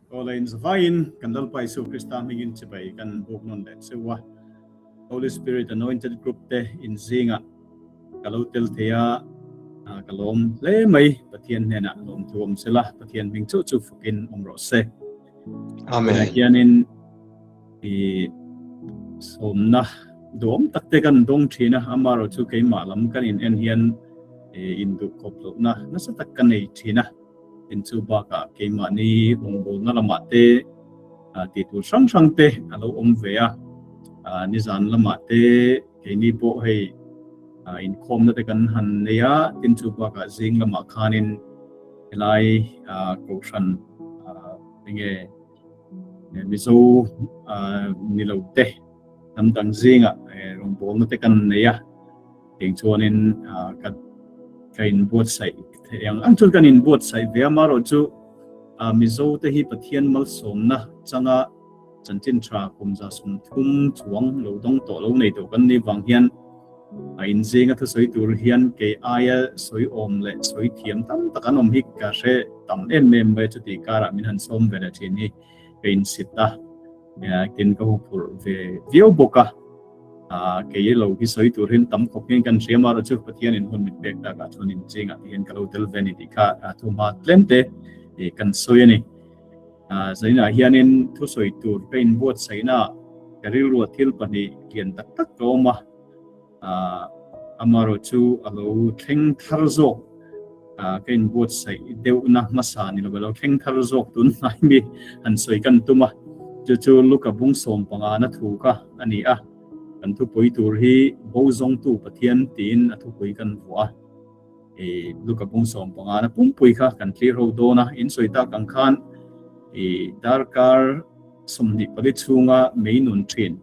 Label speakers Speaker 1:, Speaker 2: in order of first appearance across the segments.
Speaker 1: Awle in zavaiin kan Lalpa Isu Krista hmingin chibai kan buk nawn leh cheu a. Holy Spirit Anointed Group te in zingah ka lo tel thei a, ka lawm hle mai. Pathian hnenah lawmthu awm sela, Pathian hming chauh chu fakin awm rawh se.
Speaker 2: Amen.
Speaker 1: Tunah hianin i sawmna duhawm tak te kan dawng thin a, amaherawh chu keimah lam kan in en hian induh khawp lohna nasa tak ka nei thin a. Tin chu bakah keimahni rawngbawlna lamah te tih tur hrang hrang te a lo awm ve a, nizan lamah te keini pawh hei inkhawmna te kan han nei a, tin chu bakah zing lamah khanin helai kohhran enge Mizo ni lo te hnam dang zingah rawngbawlna te kan nei a. Eng chuanin ka ka inbuatsaih theih ang ang chuan kan inbuatsaih ve a, amaherawhchu Mizo te hi Pathian malsawmna changa chanchin tha kum 130 chuang lo dawng tawh lo nei tawh kan nih vang hian a inzinga thusawi tur hian kei aia sawi awm leh sawi thiam tam tak an awm hi ka hre tam em em mai a, chutih karah min han sawm ve leh thin hi ka insit a, tin ka huphurh ve viau bawk a. Kei lo hi sawi tur hian tam khawp hian kan hria amaherawh chu Pathianin hun min pek takah chuan inchingah te hian ka lo tel ve a ni tih kha thu hma tlem te kan sawi a ni. Zainah hianin thusawi tur ka inbuatsaihnaah ka rilrua thil pahnih lian tak tak ka awm a. Amaherawh chu a lo thleng thar zawk ka inbuatsaih deuhna hmasa ni lo, a lo thleng thar zawk tun hnai mi han sawi kan tum a, chu chu Luka bung 15 na thu kha a ni a, kan thupui tur hi Bo zawngtu Pathian tiin a thupui kan vuah a, i Luka bung 15 na pumpui kha kan thlir ho dawn a, in sawi tak ang khan i darkar 24 chhunga mei nun thin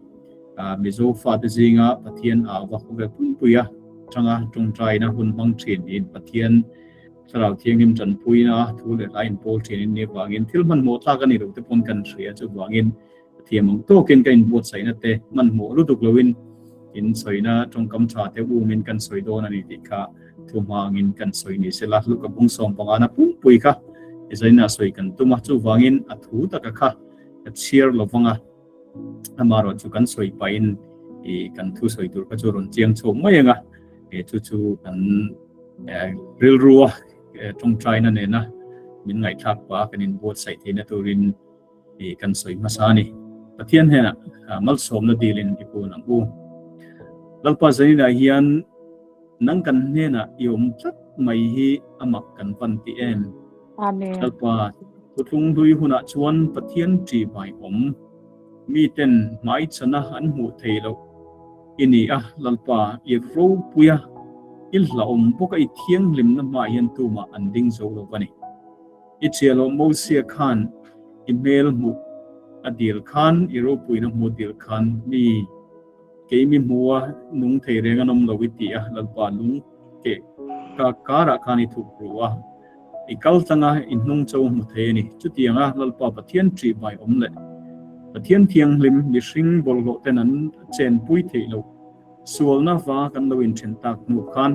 Speaker 1: Mizo fate zinga Pathian auva khawvel pumpuia tanga tawngtaina hun hmang thin niin Pathian Thlarau Thianghlim tanpuina thu leh hla inpawl thin in nih avangin thil hmanhmawh tlak a ni lo te pawn kan hria chuvangin Pathian ang tawkin ka inbuatsaihna te hmanhmawh lutuk loin in sawina tawngkam tha te umin kan sawi dawn a ni tih kha thu hmangin kan sawi ni sela Luka bung 15 na pumpui kha Zaina sawi kan tum a chuvangin a thu taka kha ka chhiar lovang a. Amaherawh chu kan sawi pahin ih kan thu sawi tur kha chu rawn chiang chhuak mai ang a, eh chu chu kan eh rilrua tawngtaina nena min ngaihthlak pah a kan inbuatsaih theihna turin ih kan sawi hmasa a ni. Pathian hnenah malsawmna dilin i kun ang u. Lalpa Zaninah hian nang kan hnenah i awm tlat mai hi a mak kan van ti em?
Speaker 3: Amen.
Speaker 1: Lalpa, Thutlung hlui hunah chuan Pathian ṭih vai awm. Miten hmaichhana an hmuh thei loh i ni a, Lalpa, i ropui a, i hlauhawm bawk a, i thianghlimna hmaah hian tumah an ding zo lo va ni. I chiahloh Mosia khan i hmel hmuh a dil khan, i ropuina hmuh a dil khan mi Kei mi hmu a, nung thei reng an awm lo i ti a, Lalpa lung keh ka karah khan i thuk ru a, i kal tlang a, i hnung cho hmu thei a ni. Chutiang a, Lalpa Pathian ṭih vai awm leh Pathian thianghlim mihring bawlhhlawh ten an chenpui theih loh sualna va kan lo inṭhen tak hnu khan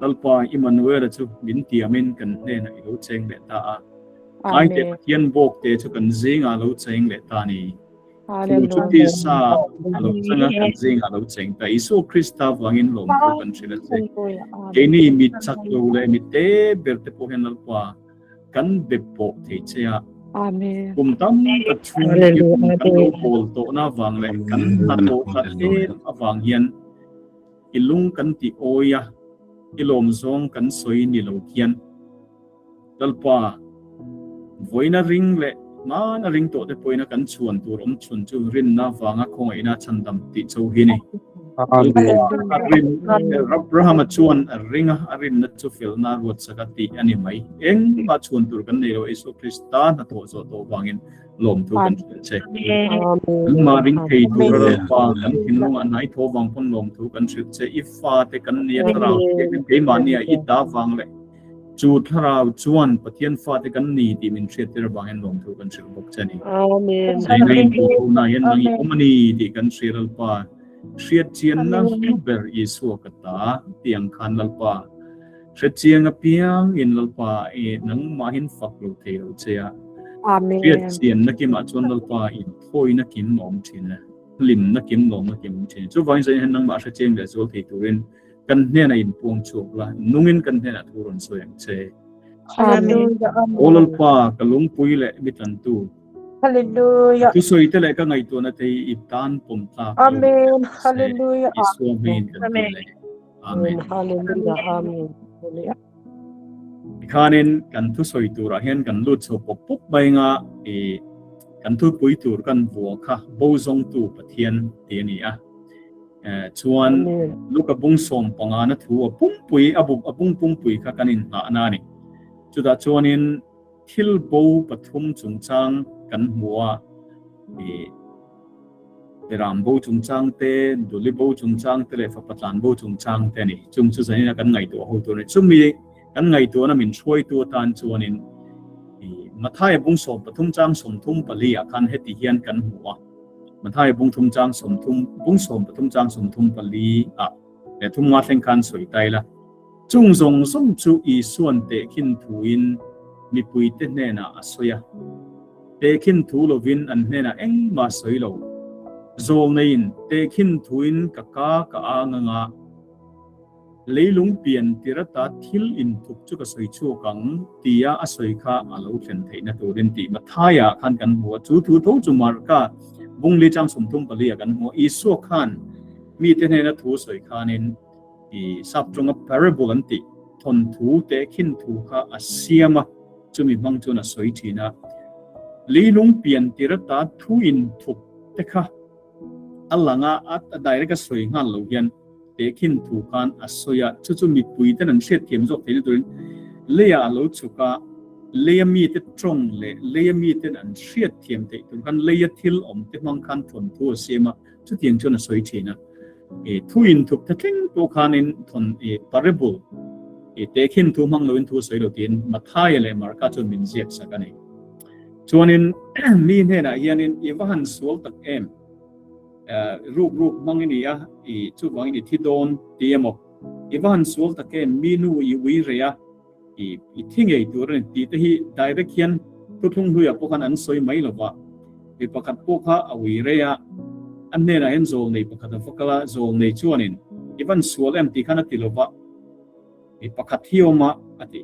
Speaker 1: Lalpa Immanuela chu min tiamin kan hnenah i lo cheng leh ta a. Ngaite Pathian bawkte chu kan zingah a lo cheng leh ta a ni. Chu chu tisa a lo chang a, kan zingah a lo cheng ta. Isua Krista vangin lawmthu kan hrilh a che. Keini mi chak lo leh mi te ber te pawh hian Lalpa kan be pawh thei che a. Kum tam tak chhung kan lo bawl tawhna avang leh kan hnathawh that em avang hian i lung kan ti awi a, i lawm zawng kan sawi ni lo hian. Lalpa, vawiina ring leh hmana ring tawh te pawhin a kan chhuan tur awm chhun chu rinna vanga khawngaihna chhandam tih cho hi ni. Lalpa, a rin, Abrahama chuan a ring a, a rinna chu felna a ruatsak a tih a ni mai. Engmah chhuan tur kan nei lo, Isua Krista hnathawh zawh tawh vangin lawmthu kan hrilh che. Nangmah ring thei tura Lalpa kan thinlungah hnai tho vang pawn lawmthu kan hrilh che. I fate kan nia thlarau thianghlim keimahnia i ta vang leh Chu thlarau chuan Pathian fate kan ni tih min hriattir avangin lawmthu kan hrilh bawk che a ni.
Speaker 3: Amen.
Speaker 1: Zaina inpuhkhawhna hian nang i awm a ni tih kan hria Lalpa. Hriatchianna hlu ber Isua ka ta tih ang khan Lalpa hrechiang apiangin Lalpa i nangmahin fak lo thei lo che a.
Speaker 2: Amen.
Speaker 1: Hriat chianna kimah chuan Lalpa in thawina kim a awm thin a, hlimna kim lawmna kim a awm thin. Chuvangin zanin hian nangmah hre chiang leh zual thei turin kan hnenah in puang chhuak la, nungin kan hnenah thu rawn sawi ang che.
Speaker 2: Hallelujah.
Speaker 1: Aw Lalpa, ka lungpui leh mi tlantu.
Speaker 2: Hallelujah.
Speaker 1: Thusawi te leh ka ngaihtuahna te hi i tan pawm tlak lo.
Speaker 2: Amen. Hallelujah.
Speaker 1: Isua hmingin kan ti leh. Amen.
Speaker 2: Hallelujah. Amen. Hallelujah.
Speaker 1: Tikhanin kan thusawi turah hian kan lut chho pawp pawp mai anga i kan thupui tur kan vua kha bo zawngtu Pathian tih a ni a. Chuan Luka bung 15 na thu a pumpui a bu a bung pumpui kha kan inhnahna a ni. Chutah chuanin thil bo pathum chungchang kan hmu a, i Beram bo chungchang te, Duli bo chungchang te leh Fapa tlan bo chungchang te a ni. Chung chu zanina kan ngaihtuah ho tur a ni. Chumi kan ngaihtuahna min hruaitu atan chuanin i Mathaia bung 13 chang 34 ah khan heti hian kan hmu a. Mathaia bung thum chang 30 bung 13 chang 34 ah leh thum nga thleng khan sawi ta ila. Chung zawng zawng chu Isua'n tehkhin thuin mipuite hnenah a sawi a. Tehkhin thu lovin an hnenah engmah sawi lo. Zawlneiin tehkhin thuin ka ka ka ang anga leilung pian tirata thil inthup chu ka sawi chhuak ang tia a sawi kha a lo thlen theihna turin tih Mathaia khan kan hmu a. Chu thu tho chu Marka bungli chang 34 ah kan hmu a. Isua khan mite hnena thu sawi khanin I sap tawnga parable an tih thawnthu tehkhin thu kha a siam a, chumi hmang chuan a sawi thin a. Leilung pian tir ata thu inthup te kha a lang a, a direct a sawi nghal lo hian tehkhin thu khan a sawi a, chu chu mipui ten an hriatthiam zawk theihna turin leiah a lo chhuk a, leia mite tawng leh leia miten an hriatthiam theih tur khan leia thil awm te hmang khan thawnthu a siam a, chutiang chuan a sawi thin a. I thu inthup te thleng pawh khanin thawn i parable i tehkhin thu hmang loin thu sawi lo tiin Mathaia leh Marka chuan min ziak sak a ni. Chuanin mi hnenah hianin i va han sual tak em, ruk ruk hmang i ni a, i chuvangin i thi dawn ti emaw, i va han sual tak em, mi nu i ui rei a, I i thi ngei tur a ni tih te hi direct hian thuthlung hluiah pawh khan an sawi mai lo va. Mi pakhat pawh kha a ui rei a, a hnenah hian zawlnei pakhat a va kal a, zawlnei chuanin i van sual em tih khan a ti lo va, mi pakhat hi awm a a ti.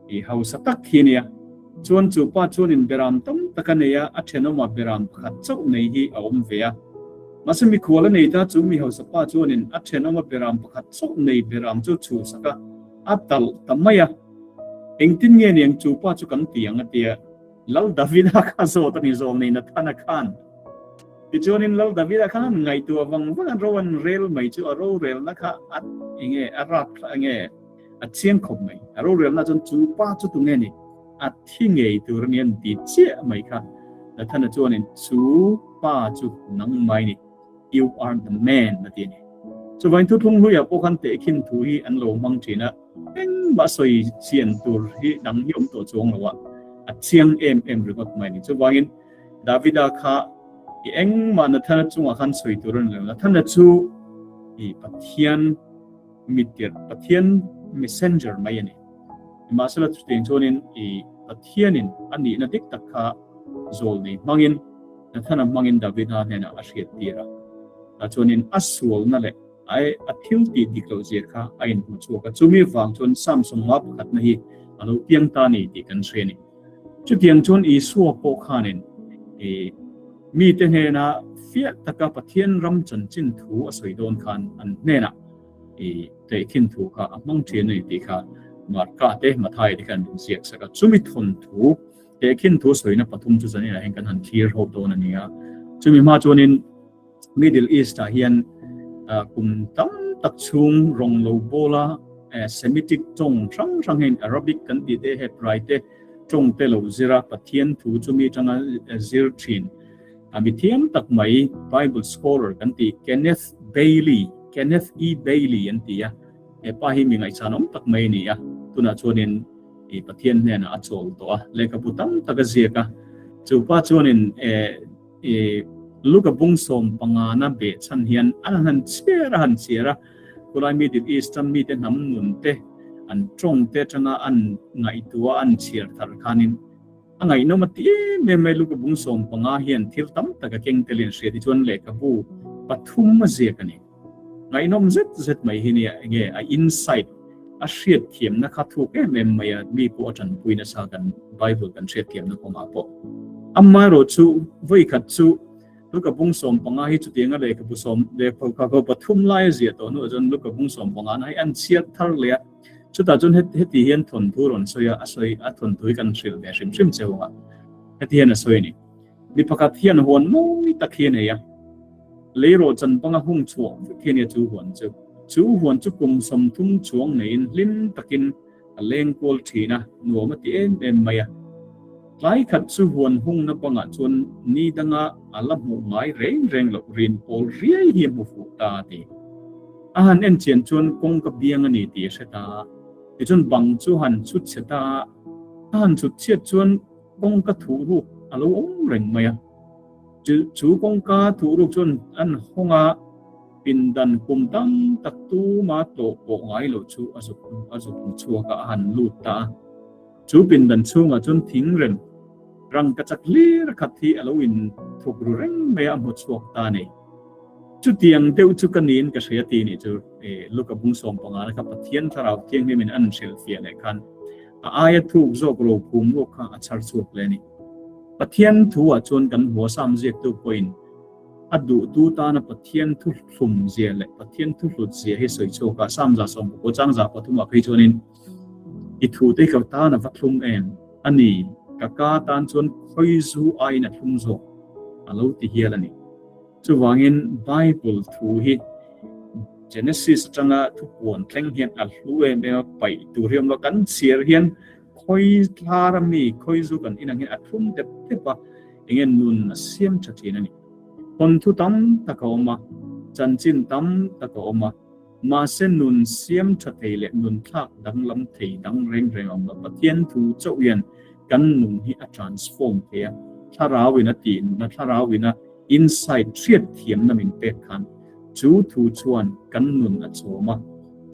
Speaker 1: I hausa tak hi a nia. Chuan chu pa chuanin beram tam tak a nei a, a thenawmah beram pakhat chauh nei hi a awm ve a. Mahse mikhual a nei ta chu mi hausa pa chuanin a thenawma beram pakhat chauh nei beram chu chhuhsak a, A talh ta mai a, Engtin nge niang chu pa chu kan ti ang a tia, Lal Davida kha zawt a ni zawm nei Nathana khan. Tichuanin Lal Davida khan an ngaihtuah vang vang a, ro an rel mai chu a rorelna kha a enge a rak thla enge a chiang khawp mai. A rorelna chuan chu pa chu tunge ni a thi ngei tur a ni an ti chiah mai kha. Nathana chuanin chu pa chu nangmai ni. You are the man a ti a ni. Chuvain thuthlung hluiah pawh khan tehkhin thu hi an lo hmang thin a, engmah sawi chian tur hi dang hi awm tawh chuang lo a, a chiang em em ringawt mai a ni. Chuvangin Davida kha i engmah Nathana chungah khan sawi tur a ni lo. Nathana chu i Pathian mitirh, Pathian messenger mai a ni. Nimahsela chutiang chuanin i Pathianin a nihna dik tak kha zawlnei hmangin, Nathana hmangin Davida hnenah a hriattir a, tah chuanin a sualna leh a a thil tih dik loh zia kha a inhmu chhuak a, chumi vang chuan Psalm 51 na hi a lo piang ta a ni tih kan hria a ni. Chutiang chuan Isua pawh khanin i mite hnena fiah taka Pathian ram chanchin thu a sawi dawn khan an hnenah i tehkhin thu kha a hmang thin a ni tih kha Marka te Mathaia te khan min ziak sak a, chumi thawnthu Tehkhin thu sawina pathum chu zaninah hian kan han thlir ho dawn a ni a. Chumi hma chuanin Middle East ah hian kum tam tak chhung rawng lo bawla Semitic tawng hrang hrang hian Arabic kan tih te, Hebrai te tawng te lo zir a, Pathian thu chumi atanga zir thin mi thiam tak mai Bible scholar kan tih Kenneth Bailey, Kenneth E. Bailey an ti a. He pa hi mi ngaihchanawm tak mai a ni a, tunah chuanin i Pathian hnenah a chawl tawh a, lehkhabu tam tak a ziak a. Chu pa chuanin i Luka bung 15 na beh chhan hian an han chhiar a han chhiar a, khulai Middle East a mite hnam nun te, an tawng te atanga an ngaihtuah a an chhiar thar khanin A ngaihnawm a ti em em mai Luka bung 15 hian thil tam tak a keng telin hria tichuan lehkhabu pathum a ziak a ni. Ngaihnawm zet zet mai hi nia enge a insight a hriat thiamna kha thuk em em mai a mi pawh a tanpui nasa kan Bible kan hriat thiamna kawngah pawh. Amaherawh chu vawikhat chu Luka bung 15 hi chutianga lehkhabu sawm lehkhabu pathum lai a ziah tawh hnuah chuan Luka bung 15 na hi an chhiar thar leh a. Chutah chuan heti hian thawnthu rawn sawi a, a sawi a thawnthu hi kan hrilh ve hrim hrim cheu ang a, heti hian a sawi a ni. Mi pakhat hian huan mawi tak hi a nei a, leirawh chan banga hung chhuah vek hi a nia chu huan chu. Chu huan chu kum 30 chuang neiin hlim takin a leng kual thin a, nuam a ti em em mai a. Tlai khat chu huan hungna bangah chuan ni danga a la hmuh ngai reng reng loh rin pawl riai hi a hmu fuh ta a ti. A han en chian chuan kawngka biang a ni tih a hre ta a, tichuan bang chu han chhut chhe ta a, a han chhut chhiat chuan kawngka thuh ruk a lo awm reng mai a. Chu chu kawngka thuh ruk chuan an hawng a, pindan kum tam tak tuma tlawh pawh ngai loh chu a zuk a zuk chhuak a, a han lut ta a. Chu pindan chhungah chuan thingrem rangka chak hlir khat hi a lo inthuk ru reng mai a, a hmu chhuak ta a ni. Chutiang deuh chu ka niin ka hria ti nih chu Luka bung 15 na kha Pathian Thlarau Thianghlimin an hrilhfiah leh khan a aia thuk zawk rophum ruak kha a chhar chhuak hle a ni. Pathian thu ah chuan kan hmu a Sam ziaktu pawhin a duhtu tana Pathian thu hlum zia leh Pathian thu hlut zia hi sawi chhuak a, Sam 19 chang 3 ah phei chuanin I thu te ka tan a va thlum em? A ni, ka ka tan chuan khawi zu aiin a thlum zawk a lo ti hial a ni. Chuvangin Bible thu hi Genesis atanga thupuan thleng hian a hlu em em a, paih tur hi a awm lo. Kan chhiar hian khawi thlar a mi, khawi zu kan inang hian a thlum dep dep a, enge nun a siam tha thin a ni. Thawnthu tam tak a awm a, chanchin tam tak a awm a, mahse nun siam tha thei leh nun thlak danglam thei dang reng reng a awm lo. Pathian thu chauh hian kan nun hi a transform thei a, thlarauin a tih nun a, thlarauin a Insight hriat thiamna min pek khan chu thu chuan kan nun a chawm a,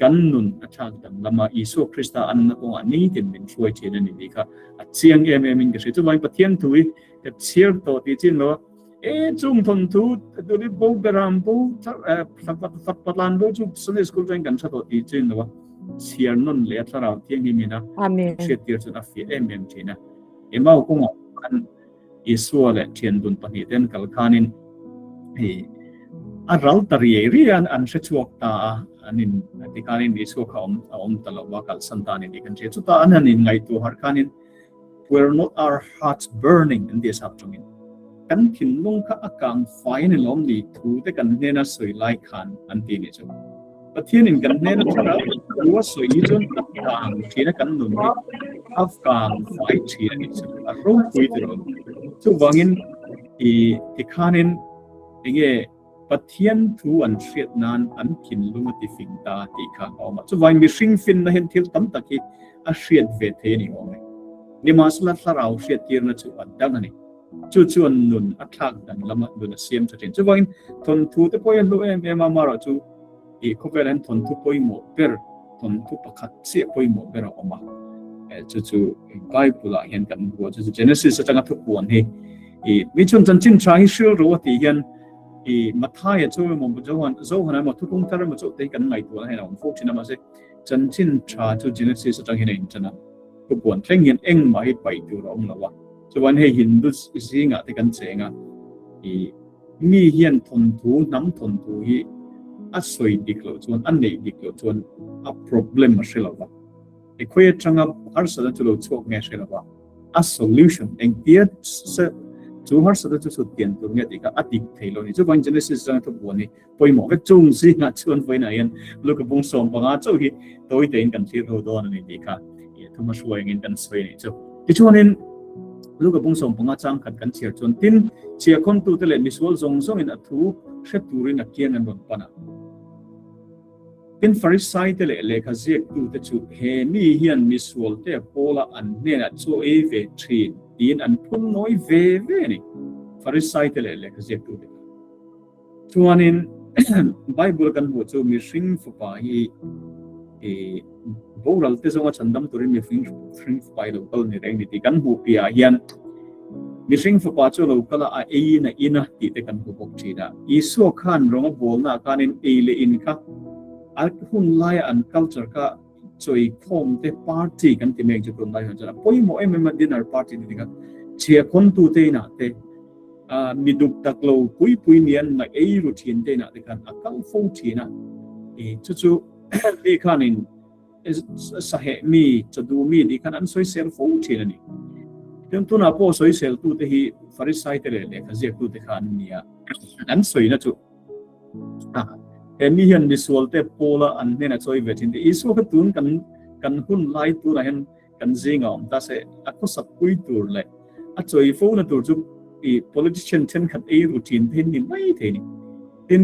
Speaker 1: kan nun a thlak danglam a, Isua Krista anna kawngah nitin min hruai thin a ni tih kha a chiang em em in ka hria. Chuvangin Pathian thu hi ka chhiar tawh tih chin lo a, e chung thawnthu tuni bo beram bo patlan bo chu Sunday school atangin kan hre tawh tih chin lo a, chhiar nawn leh a thlarau thianghlim in a hriat tir chuan a fiah em em thin a. Emau kawngah khan Isua leh thian dun pahnih ten kal khanin hei a ral ta riai riai a an hre chhuak ta a an in ti khanin Isua kha awm a awm ta lo a kalsan ta a ni tih kan hria chutah an han in ngaihtuah harh khanin were not our hearts burning an ti a sap tawngin kan thinlung kha a kang fai a ni lawm ni thu te kan hnena sawi lai khan an ti nih chu. Pathianin kan hnena thlarau thu a sawi hi chuan a kang thin a kan nun hi a kang fai thin a nih chu a ropui ti lo. Chuvangin i tikhanin enge Pathian thu an hriat nan an thinlung a ti fing ta tih kha a awm a. Chuvangin mihring finna hian thil tam tak hi a hriat ve thei a ni awm e. Nimahsela thlarau hriattirna chu a dang a ni. Chu chuan nun a thlak dan lama nun a siam tha thin. Chuvangin thawnthu te pawh hi a hlu em em a, amaherawh chu ih khawvelah hian thawnthu pawimawh ber, thawnthu pakhat chiah pawimawh ber a awm a. Chu chu Bible ah hian kan hmu a, chu chu Genesis atanga thupuan hi ih mi chuan chanchin tha hi hril ro a tih hian ih Mathaia chu emaw Johan Zohan emaw thuthlung thar emaw chauh te hi kan ngaihtuah hian a awm fo thin a, mahse chanchin tha chu Genesis atang hian a intan a. Thupuan thleng hian engmah hi paih tur a awm lo a. Chuan hei Hindu zingah te kan cheng a, i mi hian thawnthu, hnam thawnthu hi a sawi dik loh chuan, a neih dik loh chuan a problem a hre lo va. I khawi atanga harsatna chu lo chhuak nge a hre lo va, a solution engtia chu harsatna chu sut pian tur nge tih kha a dik thei lo a ni. Chuvangin Genesis atanga thupuan hi pawimawh vek chung zingah chuan vawiinah hian Luka bung 15 chauh hi tawi tein kan thlir ho dawn a ni tih kha thuma hruai angin kan sawi a nih chu. Tichuanin Luka bung 15 chang khat kan chhiar chuan tin chhiahkhawmtute leh misual zawng zawngin a thu hre turin a kiang an rawn pan a. Tin Farisaite leh lehkha ziaktute chu he mi hian misualte a pawla an hnenah chaw ei ve thin tiin an phun nawi ve ve a ni. Farisaite leh lehkha ziaktute kha. Chuanin Bible kan hmuh chu mihring fapa hi I boral te zawnga chhandam turin mihring hring fapa hi lo kal ni reng ni tih kan hmuh piahah hian mihring fapa chu lo kal a, a eiin a in a tih te kan hmu bawk thin a. Isua khan rawng a bawlnaah khanin ei leh in kha a hun laia an culture kha chawi khawm te party kan ti mek chu tunlai hian chuan a pawimawh em em a dinner party ni kha chhia khawntu te inah te mi duk tak lo pui pui nian na ei ru thin te inah te khan a kal fo thin a i chu chu mi khanin saheh mi chadu mi ti khan an sawisel fo thin a ni. Tin tunah pawh sawisel tu te hi Farisai te leh lehkha ziak tu te kha an ni a an sawina chu He mi hian misual te pawla an hnena chawi ve thin te Isua kha tun kan kan hun lai tunah hian kan zinga awm ta se a khawsak pui tur leh a chawi fo na tur chu i politician thenkhat ei ru thin te hi ni mai thei ni. Tin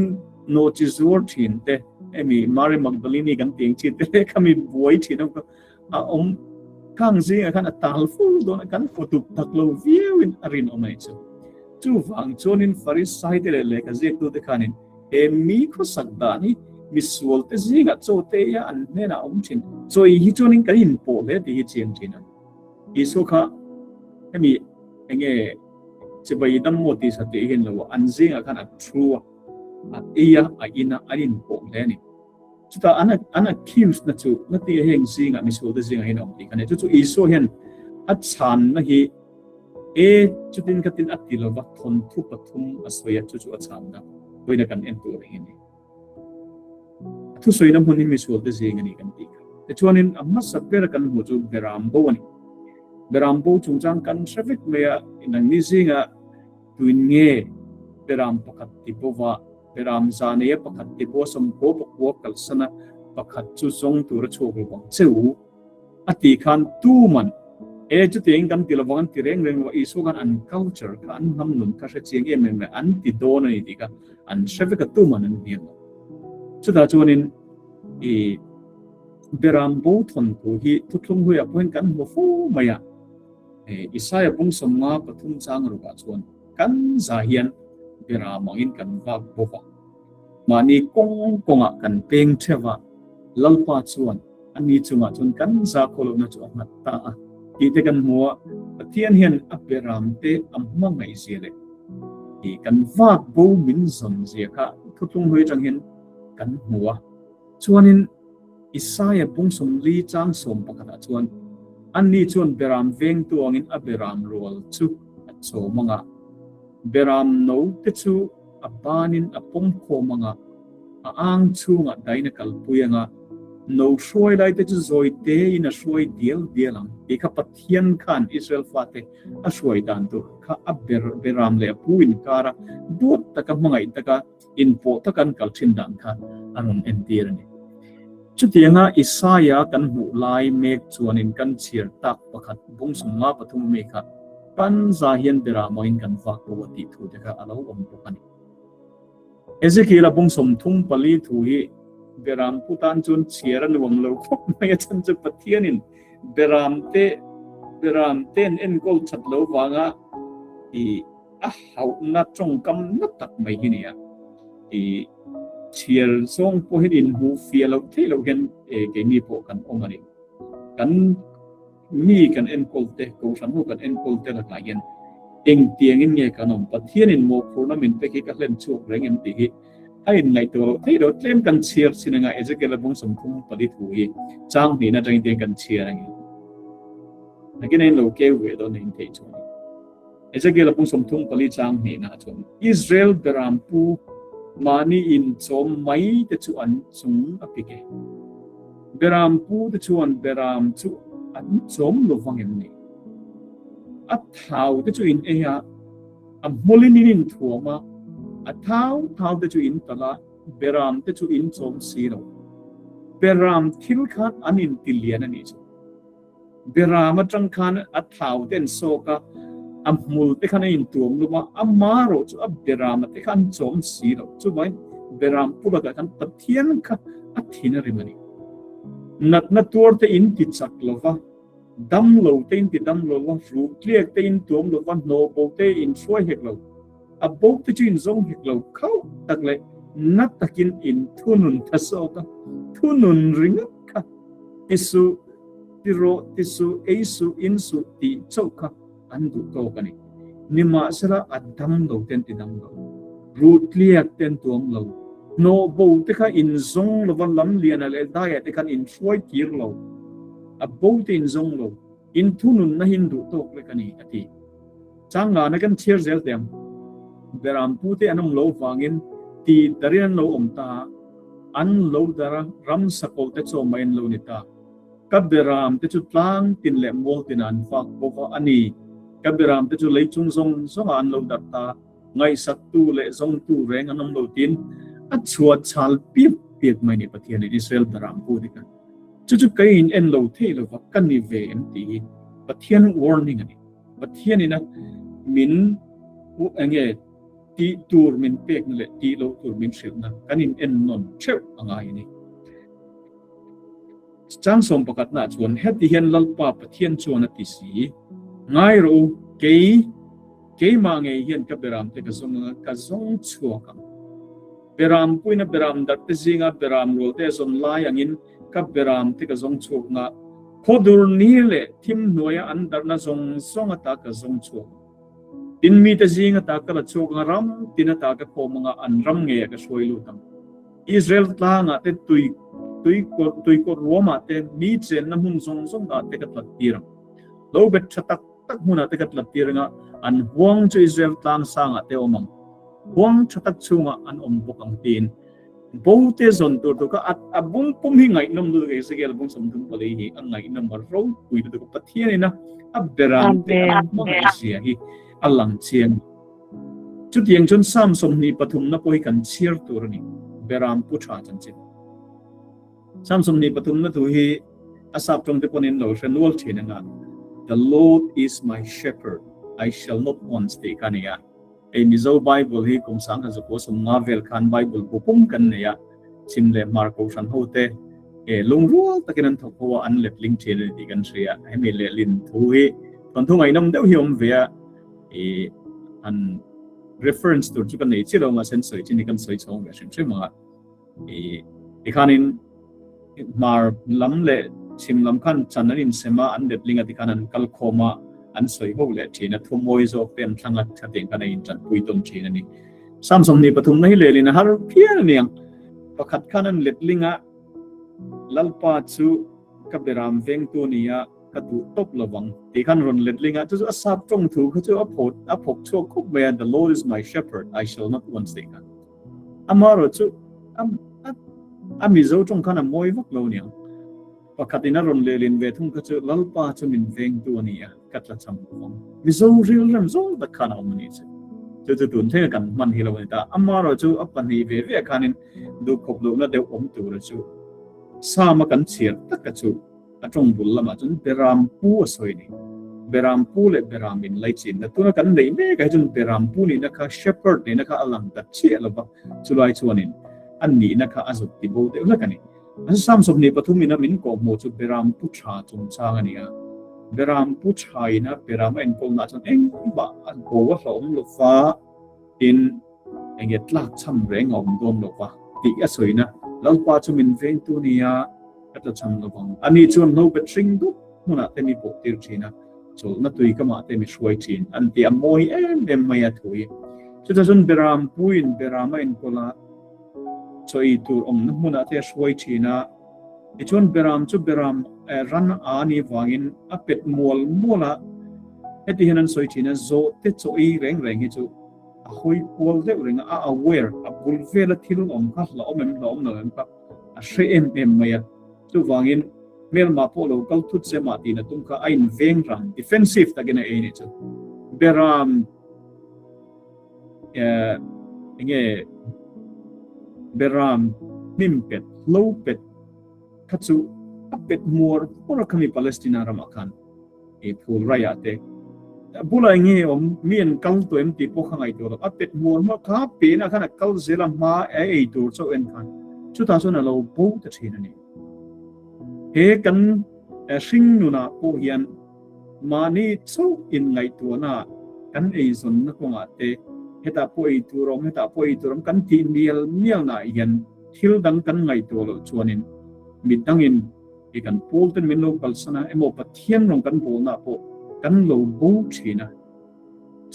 Speaker 1: nawhchi zuar thin te hemi Mary Magdalene kan tih ang chi te leh kha mi buai thin ho kha a awm khang zingah khan a tal fo dawn a, kan futuk tak lo viauin a rinawm a nih chu. Chuvang chuanin Farisai te leh lehkha ziaktute khanin he mi khawsak dan hi misual te zingah chaw te ia an hnenah a awm thin. Chawi hi chuanin kan inpawh hle tih hi chiang thin a. Isua kha hemi enge chibai dam maw tih satih hian lo an zingah khan a thu a, a ei a, a in a, an inpawh hle a ni. Chutah an an accuse na chu na ti heng zingah misual te zingah hian a awm tih kha ni. Chu chu Isua hian a chhanna hi e chutin khatin a ti lova thawnthu pathum a sawi a, chu chu a chhanna vawiina kan en tur hi a ni. A thusawina hmun hi misual te zing a ni kan tih kha. Tichuanin a hmasa ber kan hmuh chu Beram bo a ni. Beram bo chungchang kan hre vek mai a, nangni zingah Tuin nge Beram pakhat ti bova, Beram za neia pakhat ti bo sawmkaw pakua kalsana pakhat chu zawng tur a chhuak lo vang che u? A tih khan tuman, E, chutiangin kan ti lo vang, an ti reng reng lo a, Isua khan an culture kha, an hnam nun kha hre chiang em em leh an ti dawn a ni tih kha an hre vek a, tuman an hniam lo. Chutah chuanin i Beram bo thawnthu hi thuthlung hluiah pawhin kan hmu fo mai a. Isaia bung sawmnga pathum chang rukah chuan kan za hian beram angin kan vak bawk a, mahni kawng kawngah kan peng theuh a, Lalpa chuan a ni chungah chuan kan za khaw lohna chu a nghat ta a tih te kan hmu a, Pathian hian a beram te a hmangaih zia leh kan vak bo min zawn zia kha thuthlung hlui atang hian kan hmu a. Chuanin Isaia bung sawmli chang sawm pakhatah chuan, Anni chuan beram vengtu angin a beram rual chu a chawm ang a, beram no te chu a banin a pawm khawm ang a, a ang chhungah dain a kalpui ang a, no hruai lai te chu zawi tein a hruai dial dial ang tih kha Pathian khan Israel fate a hruai dan tur kha a beram leh a pu inkara duat taka hmangaih taka inpawh taka an kal thin dan kha a rawn entir a ni. Chutianga Isaia kan hmuh lai mek chuanin kan chhiar tak pakhat bung sawmnga pathum ami kha kan za hian berah mawiin kan vak lo a tih thu te kha a lo awm bawk a ni. Ezekiel-a bung 34 thu hi beram pu tan chuan chhiar a nuam lo khawp mai a chhan chu Pathianin beram te beram ten enkawl that lo vanga i A hlauhna tawngkam na tak mai hi nia. I chhiar zawng pawh hian inhmuh fiah loh theih loh hian keini pawh kan awm a ni. Kan mi kan enkawl te, kohhran ho kan enkawl te lakah hian engtiangin nge kan awm? Pathianin mawhphurhna min pek hi ka hlen chhuak reng em tih hi a inngaihtuah loh theih loh. Tlem kan chhiar chin anga Ezekiel-a bung 34 thu hi chang hnihna atangin tiang kan chhiar a ni. Nakin a inlo keu ve dawn a intheih chuan. Ezekiel-a pung 34 chang hnihna chuan Israel beram pu mahni inchawm mai te chu an chung a pik e. Beram pu te chuan beram chu an chawm lo vang em ni? A thau te chu in ei a, a hmawlin in inthuam a, a thau thau te chu in talh a, beram te chu in chawm si lo. Beram thil khan an intilian a nih chu. Beram atang khan a thau te an sawk a, a hmul te khan a intuam lum a, ama erawh chu a berama te kha an chawm si lo. Chuvangin beram pu lakah khan Pathian kha a thin a rim a ni. Natna tuar te in ti chak lo va, dam lo te in ti dam lo va, hruk tliak te in tuam lo va, hnawh bo te in hruai hek lo, a bo te chu in zawng hek lo khauh tak leh na takin in thunun tha sawk a, thunun ringawt kha. Ti suh, ti rawh, ti suh, ei suh, in suh tih chauh kha an duh tawk a ni. Nimahsela a dam lo te an ti dam lo, ruh tliak te an tuam lo, hnawh bo te kha inzawng lova lam liana leh daia te khan inhruai kir lo, a bo te inzawng lo, inthununna hi in duh tawk lek a ni, a ti. Changana kan chhiar zel teh ang. Beram pute an awm lo vangin ti darin an lo awm ta a, an lo dar a, ram sakawlh te chaw mai an lo ni ta. Ka beram te chu tlang tin leh mual tinah an vak bawk a, a ni. Ka beram te chu lei chung zawng zawngah an lo darh ta, ngaihsaktu leh zawngtu reng an awm lo tiin a chhuah chhal piap piap mai ni Pathianin Israel beram pute kha. Chu chu kei in en lo thei lova ka ni ve em tih hi Pathian warning a ni. Pathianin a min enge tih tur min pekna leh tih loh tur min hrilhna kan in en nawn theuh a ngai a ni. Chang sawm pakhatna chuan heti hian Lalpa Pathian chuan a ti si, Ngai rawh u, kei, keimah ngei hian ka beram te ka zawng anga ka zawng chhuak ang. Beram puina beram darh te zinga beram rual te a zawn lai angin Ka beram te ka zawng chhuak nga, khawdur ni leh thim hnuaia an darhna zawng zawng ata ka zawng chhuak ang. Tin mite zing ata ka la chhuak anga ram tin ata ka khawm anga an ram ngeiah ka hruai lut ang. Israel tlangah te tui tui tuikawt ruamah te mi chenna hmun zawng zawng ah te ka tlat tir ang. Lo bet tha tak tak hmunah te ka tlat tir anga an huang chu Israel tlang sangah te awm ang. Huang tha tak chhungah an awm bawk ang tiin Bo te zawn tur tur kha a bung pum hi ngaihnawm lutuk Ezekiel bung 34 hi a ngaihnawm a ropui lutuk a Pathian in a beram te a hmangaih zia hi a lang chiang. Chutiang chuan Psalm 23 na pawh hi kan chhiar tur a ni beram pu tha chanchin. Psalm 23 na thu hi a sap tawng te pawhin lo hre nual thin anga The Lord is my shepherd, I shall not want tih kha a ni a. Hei Mizo Bible hi kum 1950 vel khan Bible bu pum kan nei a, chhim leh hmar kohhran ho te lungrual takin an thawk ho a, an letling thin a ni tih kan hria. Hemi lehlin thu hi thawnthu ngaihnawm deuh hi a awm ve a, ih han reference tur chu ka nei chiah lo mahse an sawi chin hi kan sawi chhawng ve hrim hrim ang a. Ih tikhanin hmar lam leh chhim lam khan chan an insem a, an letling a tikhan an kal khawm a, an sawi ho leh thin a, thumawi zawk te an thlang a, thateng khan a intanpui tawn thin a ni. Psalm 23 na hi lehlin a har phian a niang. Pakhat khan an letling a, Lalpa chu ka beram vengtu a ni a, ka duh tawp lo vang tih khan rawn letling a, chu chu a sap tawng thu kha chu a phawt a phawk chhuak khawp mai a, The Lord is my shepherd, I shall not want tih khan. Amaherawh chu a Mizo tawng khan a mawi vak lo niang. Pakhat in a rawn lehlin ve thung kha chu Lalpa chu min vengtu a ni a, ka tla cham lo vang. Mizo rilrem zawng tak khan a awm a ni chu. Chu chu tun thlenga kan hman hi lo a ni ta. Amaherawh chu a pahnih ve ve khanin duhkhawp lohna deuh awm tura chu Sama kan chhiar taka chu A tawng bul lamah chuan Beram pu a sawi a ni. Beram pu leh Beram in laichinna tuna kan neih mek ah hi chuan Beram pu nihna kha Shepherd nihna kha a lang ta chiah lo va, chulai chuanin a nihna kha a zuk ti bo deuh hlek a ni. An Psalm 23 ina min kawhhmuh chu Beram pu tha chungchang a ni a. Beram pu tha ina Beram a enkawlna ah chuan engmah a bo a hlauhawm lo va, tin enge tlak cham reng a awm dawn lo va tih a sawina Lalpa chu min vengtu nia, Ka tla cham lo vang. Ani chuan hlo bet hring dup hmunah te mi pawh tir thin a, chawlhna tui kamah te mi hruai thin an ti a mawi em em mai a thu hi. Chutah chuan Beram puiin Beram a enkawl a, chaw ei tur awmna hmunah te a hruai thin a. Tichuan Beram chu Beram ran a ni vangin a pet mual mual a, heti hian an sawi thin a, zawhte chaw ei reng reng hi chu a hawi kual deuh reng a, a aware, a bul vela thil awm kha hlauhawm em hlauhawm lo em kha. A hre em em mai a, chuvangin hmelmah pawh lo kal thut se mah tiin a tum kha a inveng rang, defensive takin a ei nih chu. Beram eh enge Beram hnim pet, hlo pet kha chu a pet muar muar a khami Palestina ramah khan. I phul raiah te bulah eng nge awm mi an kal tawh em tih pawh kha ngaihtuah lo a pet mual hma kha penah khan a kal zel a hma a ei tur chauh en khan chutah chuan a lo bo ta thin a ni. He kan hring nunah pawh hian mahni chauh in ngaihtuahna kan eizawnna kawngah te hetah pawh ei tur awm hetah pawh ei tur awm kan tih mial mialnaah hian thil dang kan ngaihtuah loh chuanin midangin. I kan pawl ten min lo kalsan a emaw Pathian rawng kan bawlna ah pawh kan lo bo thin a.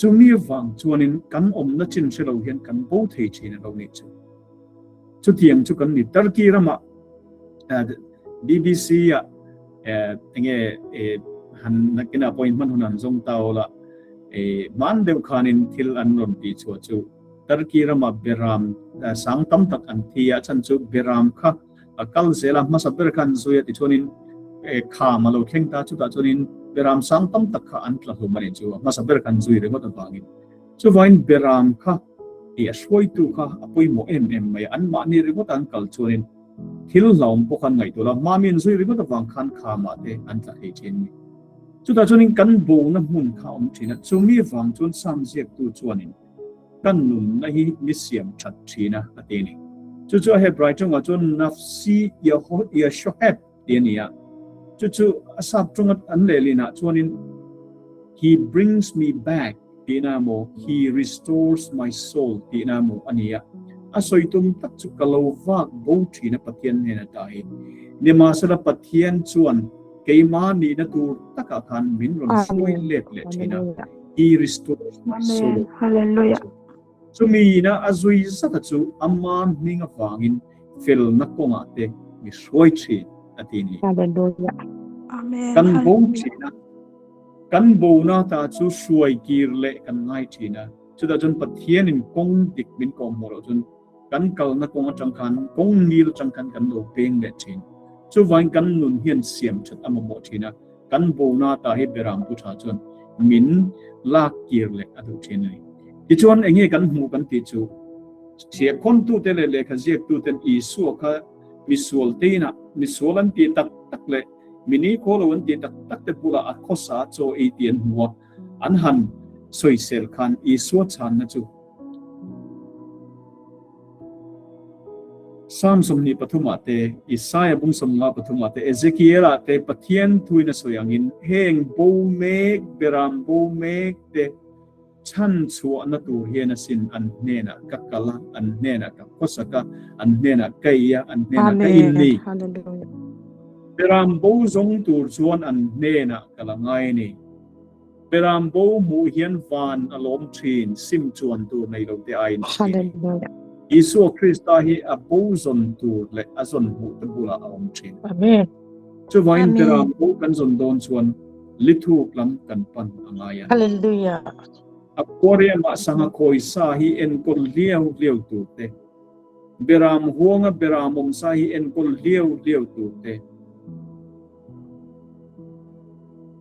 Speaker 1: Chumi vang chuanin kan awmna chin hre lo hian kan bo thei thin a lo nih chu. Chutiang chu kan ni. Turkey ramah BBC ah enge han nakinah pawhin hman hun an zawng ta awl a, hman deuh khanin thil an rawn tih chhuah chu Turkey ramah beram sang tam tak an thi a, chhan chu beram kha a kal zel a, hmasa ber kha an zui a tichuanin kham a lo thleng ta, chutah chuanin beram sang tam tak kha an tla hlum a nih chu, a hmasa ber kha an zui ringawt avangin. Chuvain beram kha tih a hruaitu kha a pawimawh em em mai a, anmahni ringawt an kal chuanin thil hlauhawm pawh khan ngaihtuah lo, hma mi an zui ringawt avang khan khamah te an tla thei thin a ni. Chutah chuanin kan bona hmun kha a awm thin a, chumi vang chuan Sam ziaktu chuanin, Kan nunna hi mi siam that thin a, a ti a ni. Chu chu a Hebrai tawngah chuan Nafsi Yeshoheb tih a ni a. Chu chu a sap tawnga an lehlinah chuanin He brings me back tihna emaw He restores my soul tihna emaw a ni a. A sawi tum tak chu ka lo vak bo thin a Pathian hnena ta hi. Nimahsela Pathian chuan keimah nihna tur takah khan min rawn hruai let leh thin a. He restores my soul.
Speaker 3: Hallelujah.
Speaker 1: Chumi ina a zui zata chu ama hming avangin felna kawngah te mi hruai thin a ti ni.
Speaker 2: Hallelujah.
Speaker 3: Amen.
Speaker 1: Kan bo thin a, kan bona ta chu hruai kir leh kan ngai thin a. Chutah chuan Pathianin kawng dik min kawh hmuh loh chuan kan kalna kawng atang khan kawng ngil atang khan kan lo peng leh thin. Chuvangin kan nun hian siam that a mamawh thin a, kan bona ta hi beram pu tha chuan min lak kir leh a duh thin a ni. Tichuan enge kan hmuh kan tih chu chhiahkhawntute leh lehkha ziaktuten Isua kha misual teinah misual an tih tak tak leh mini khaw lo an tih tak tak te bulah a khawsa chaw ei tih an hmu a, an han sawisel khan Isua chhanna chu Psalm 23 ah te, Isaiah bung 53 ah te, Ezekiel ah te Pathian thuin a sawi angin heng bo mek, beram bo mek te chhan chhuahna tur hian asin an hnenah ka kal a, an hnenah ka khawsak a, an hnenah ka ei a, an hnenah ka in ni. Beram bo zawng tur chuan an hnenah ka la ngai a ni. Beram bo hmuh hian van a lawm thin, sim chuan tur nei lo te aiin a ti ni. Isua Krista hi a bo zawn tur leh a zawn hmuh te bulah a awm thin.
Speaker 2: Amen.
Speaker 1: Chuvangin beram bo kan zawn dawn chuan lithuk lam kan pan a ngai a.
Speaker 2: Hallelujah.
Speaker 1: Aquarium ah sangha khawi sa hi enkawl hliau hliau tur te, beram huanga beram awm sa hi enkawl hliau hliau tur te,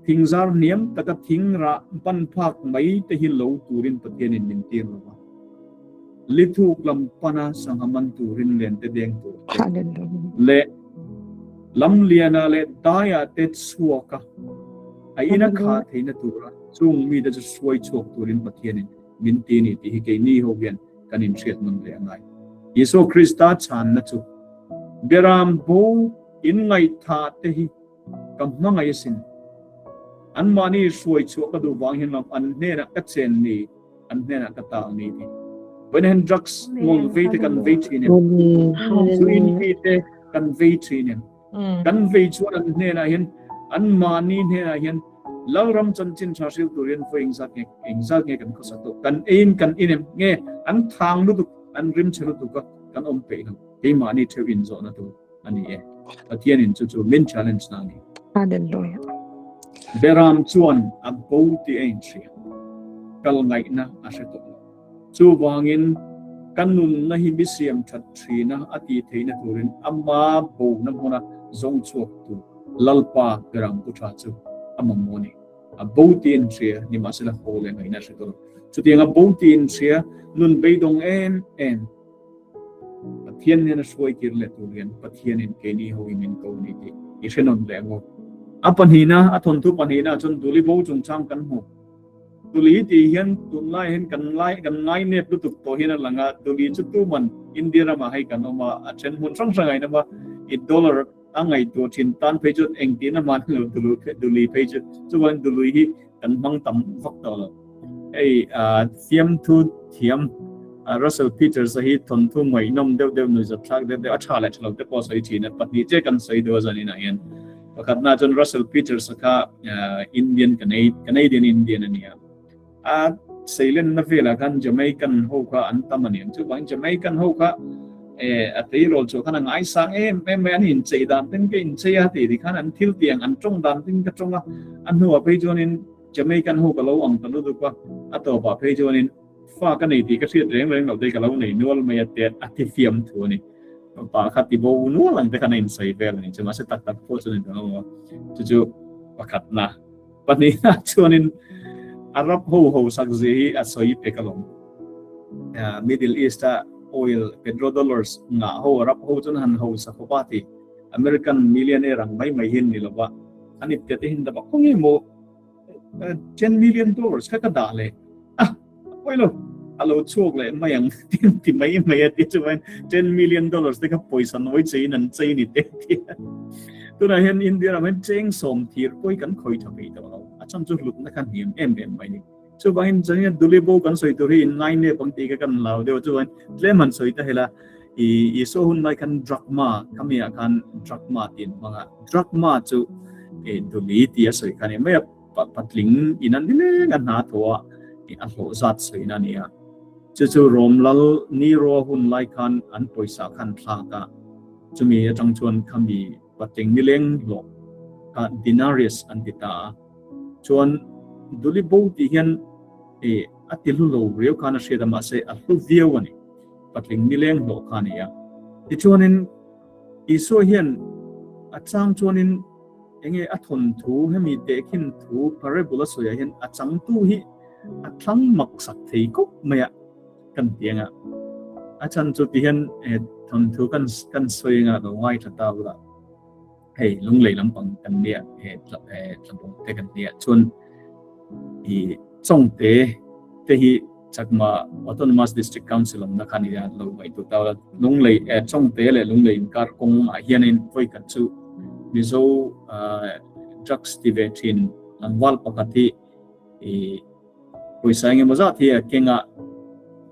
Speaker 1: Thingzar hniam taka thing rah ban phak mai te hi lo turin Pathianin min tir lo va. Lithuk lam pana sangha man turin len te deng tur te leh lamliana leh daiah te chhuaka a ina khah theihna tura chung mite chu hruai chhuak turin Pathianin min ti a ni tih hi keini ho hian kan inhriat nawn leh a ngai. Isua Krista chhanna chu Beram bo In ngaihthah te hi ka hmangaih asin. Anmahni hruai chhuah ka duh vang hian lam an hnenah ka chen ni, an hnenah ka tal ni ti. Vawiin hian drugs ngawl vei te kan vei thin em? Zu in mi te kan vei thin em? Kan vei chuan an hnenah hian anmahni hnenah hian Lalram chanchin tha hril tur hian vawi engzat nge engzat nge kan khawsak tawh? Kan eiin kan in em? Nge an thang lutuk, an rimchhe lutuk a kan awm peih lo. Keimahni theuh inzawhna tur. a ni e. Pathianin chu chu min challenge na a ni.
Speaker 2: Hallelujah.
Speaker 1: Beram chuan a bo tih a inhria. Kal ngaihna a hre tawh lo. Chuvangin ka nunna hi mi siam that thina a tih theihna turin ama bona hmuna zawng chhuak tur Lalpa Beram pu tha chu a mamawh a ni. A bo tih a inhria nimahsela haw leh ngaihna a hre tawh lo. Chutianga bo tih inhria nun beidawng em em Pathian nen a hruai tir leh tur hian Pathianin keini ho hi min ko ni tih i hre nawn leh ang u. A pahnihna, a thawnthu pahnihna chuan Duli bo chungchang kan hmu. Duli tih hian tunlai hian kan ngai kan ngai nep lutuk tawh hian a lang a, Duli chu tuman India ramah hei kan awm a, a then hmun hrang hrangah in awm a, i dollar a ngaihtuah thin tan phei chuan engtin a hman lo Dulu Duli phei chu chuan Dului hi kan hmang tam vak tawh lo. Hei fiamthu thiam Russell Peters a hi thawnthu ngaihnawm deuh deuh nuihzat thlak deuh deuh a tha leh tha lo te pawh a sawi thin a, pahnih che kan sawi deuh a zaninah hian. Pakhatna chuan Russell Peters a kha Indian Canadian Indian a nia. A seilenna velah khan Jamaican ho kha an tam a ni ang. Chuvangin Jamaican ho kha a tleirawl chu khan a ngaisang em em mai a, an inchei dan ten ka inchei a tih ti khan an thil tiang an tawng dan ten ka tawng a, a hnuah phei chuanin Jamaican ho ka lo ang ta lutuk a, a tawpah phei chuanin fa ka nei tih ka hriat reng reng loh te ka lo nei nual mai a te a ti fiam thu a ni. Pa kha ti bo nual ang te khan a insawi vel a ni chu mahse tak tak pawh chu ni ta lo a, chu chu pakhatna. Pahnihna chuanin Arab ho ho sak zia hi a sawi pek alawm. Middle East a oil petrodollars ngah ho Arab ho chuan han hausa khawp a ti. American millionaire ang mai mai hi an ni lova, an ipte te hian daba khawnge maw $10 million kha ka dah leh a pawi lo a lo chhuak leh mai ang tin ti mai mai a ti chuan $10 million te kha pawisa nawi cheiin an chei ni te ti tunah hian India ram hian cheng sawm thir pawi kan khawi tha peih tawh lo a chhan chu hlutna kha hniam em em mai ni. Chuvangin chuan duli bo kan sawi tur hi in ngai nep ang tih kha kan lau deuh chuan tlem han sawi ta hela i Isua hun lai khan drachma khami ah khan drachma tih an hmang a, drachma chu e duli tih a sawi kha a ni mai a, patling in a nileng a hna thaw a a hlawh zat sawina a ni a. Chu chu Rom lal Nero hun lai khan an pawisa khan thlak a, chumi atang chuan khami patling nileng hlawh kha denarius an ti ta a. Chuan duli bo tih hian e a ti hlu lo riau khan a hriat a, mahse a hlu viau a ni. Patling nileng hlawh kha a ni a. Tichuanin Isua hian a chang chuanin enge a thawnthu hemi tehkhin thu parable a sawiah hian a changtu hi a thlang mak sak thei khawp mai a kan ti anga. A chhan chu ti hian thawnthu kan kan sawi anga lo ngaithla ta ula. Hei lunglei lampang kan nia he tlabawng te kan nia chuan i Chawngte te hi Chakma Autonomous District Council awmna kha nia lo ngaihtuah ta ula lunglei Chawngte leh lunglei inkar kawng ah hianin vawi khat chu Mizo drugs ti ve thin tlangval pakhat hi i pawisa engemaw zat hi a keng a,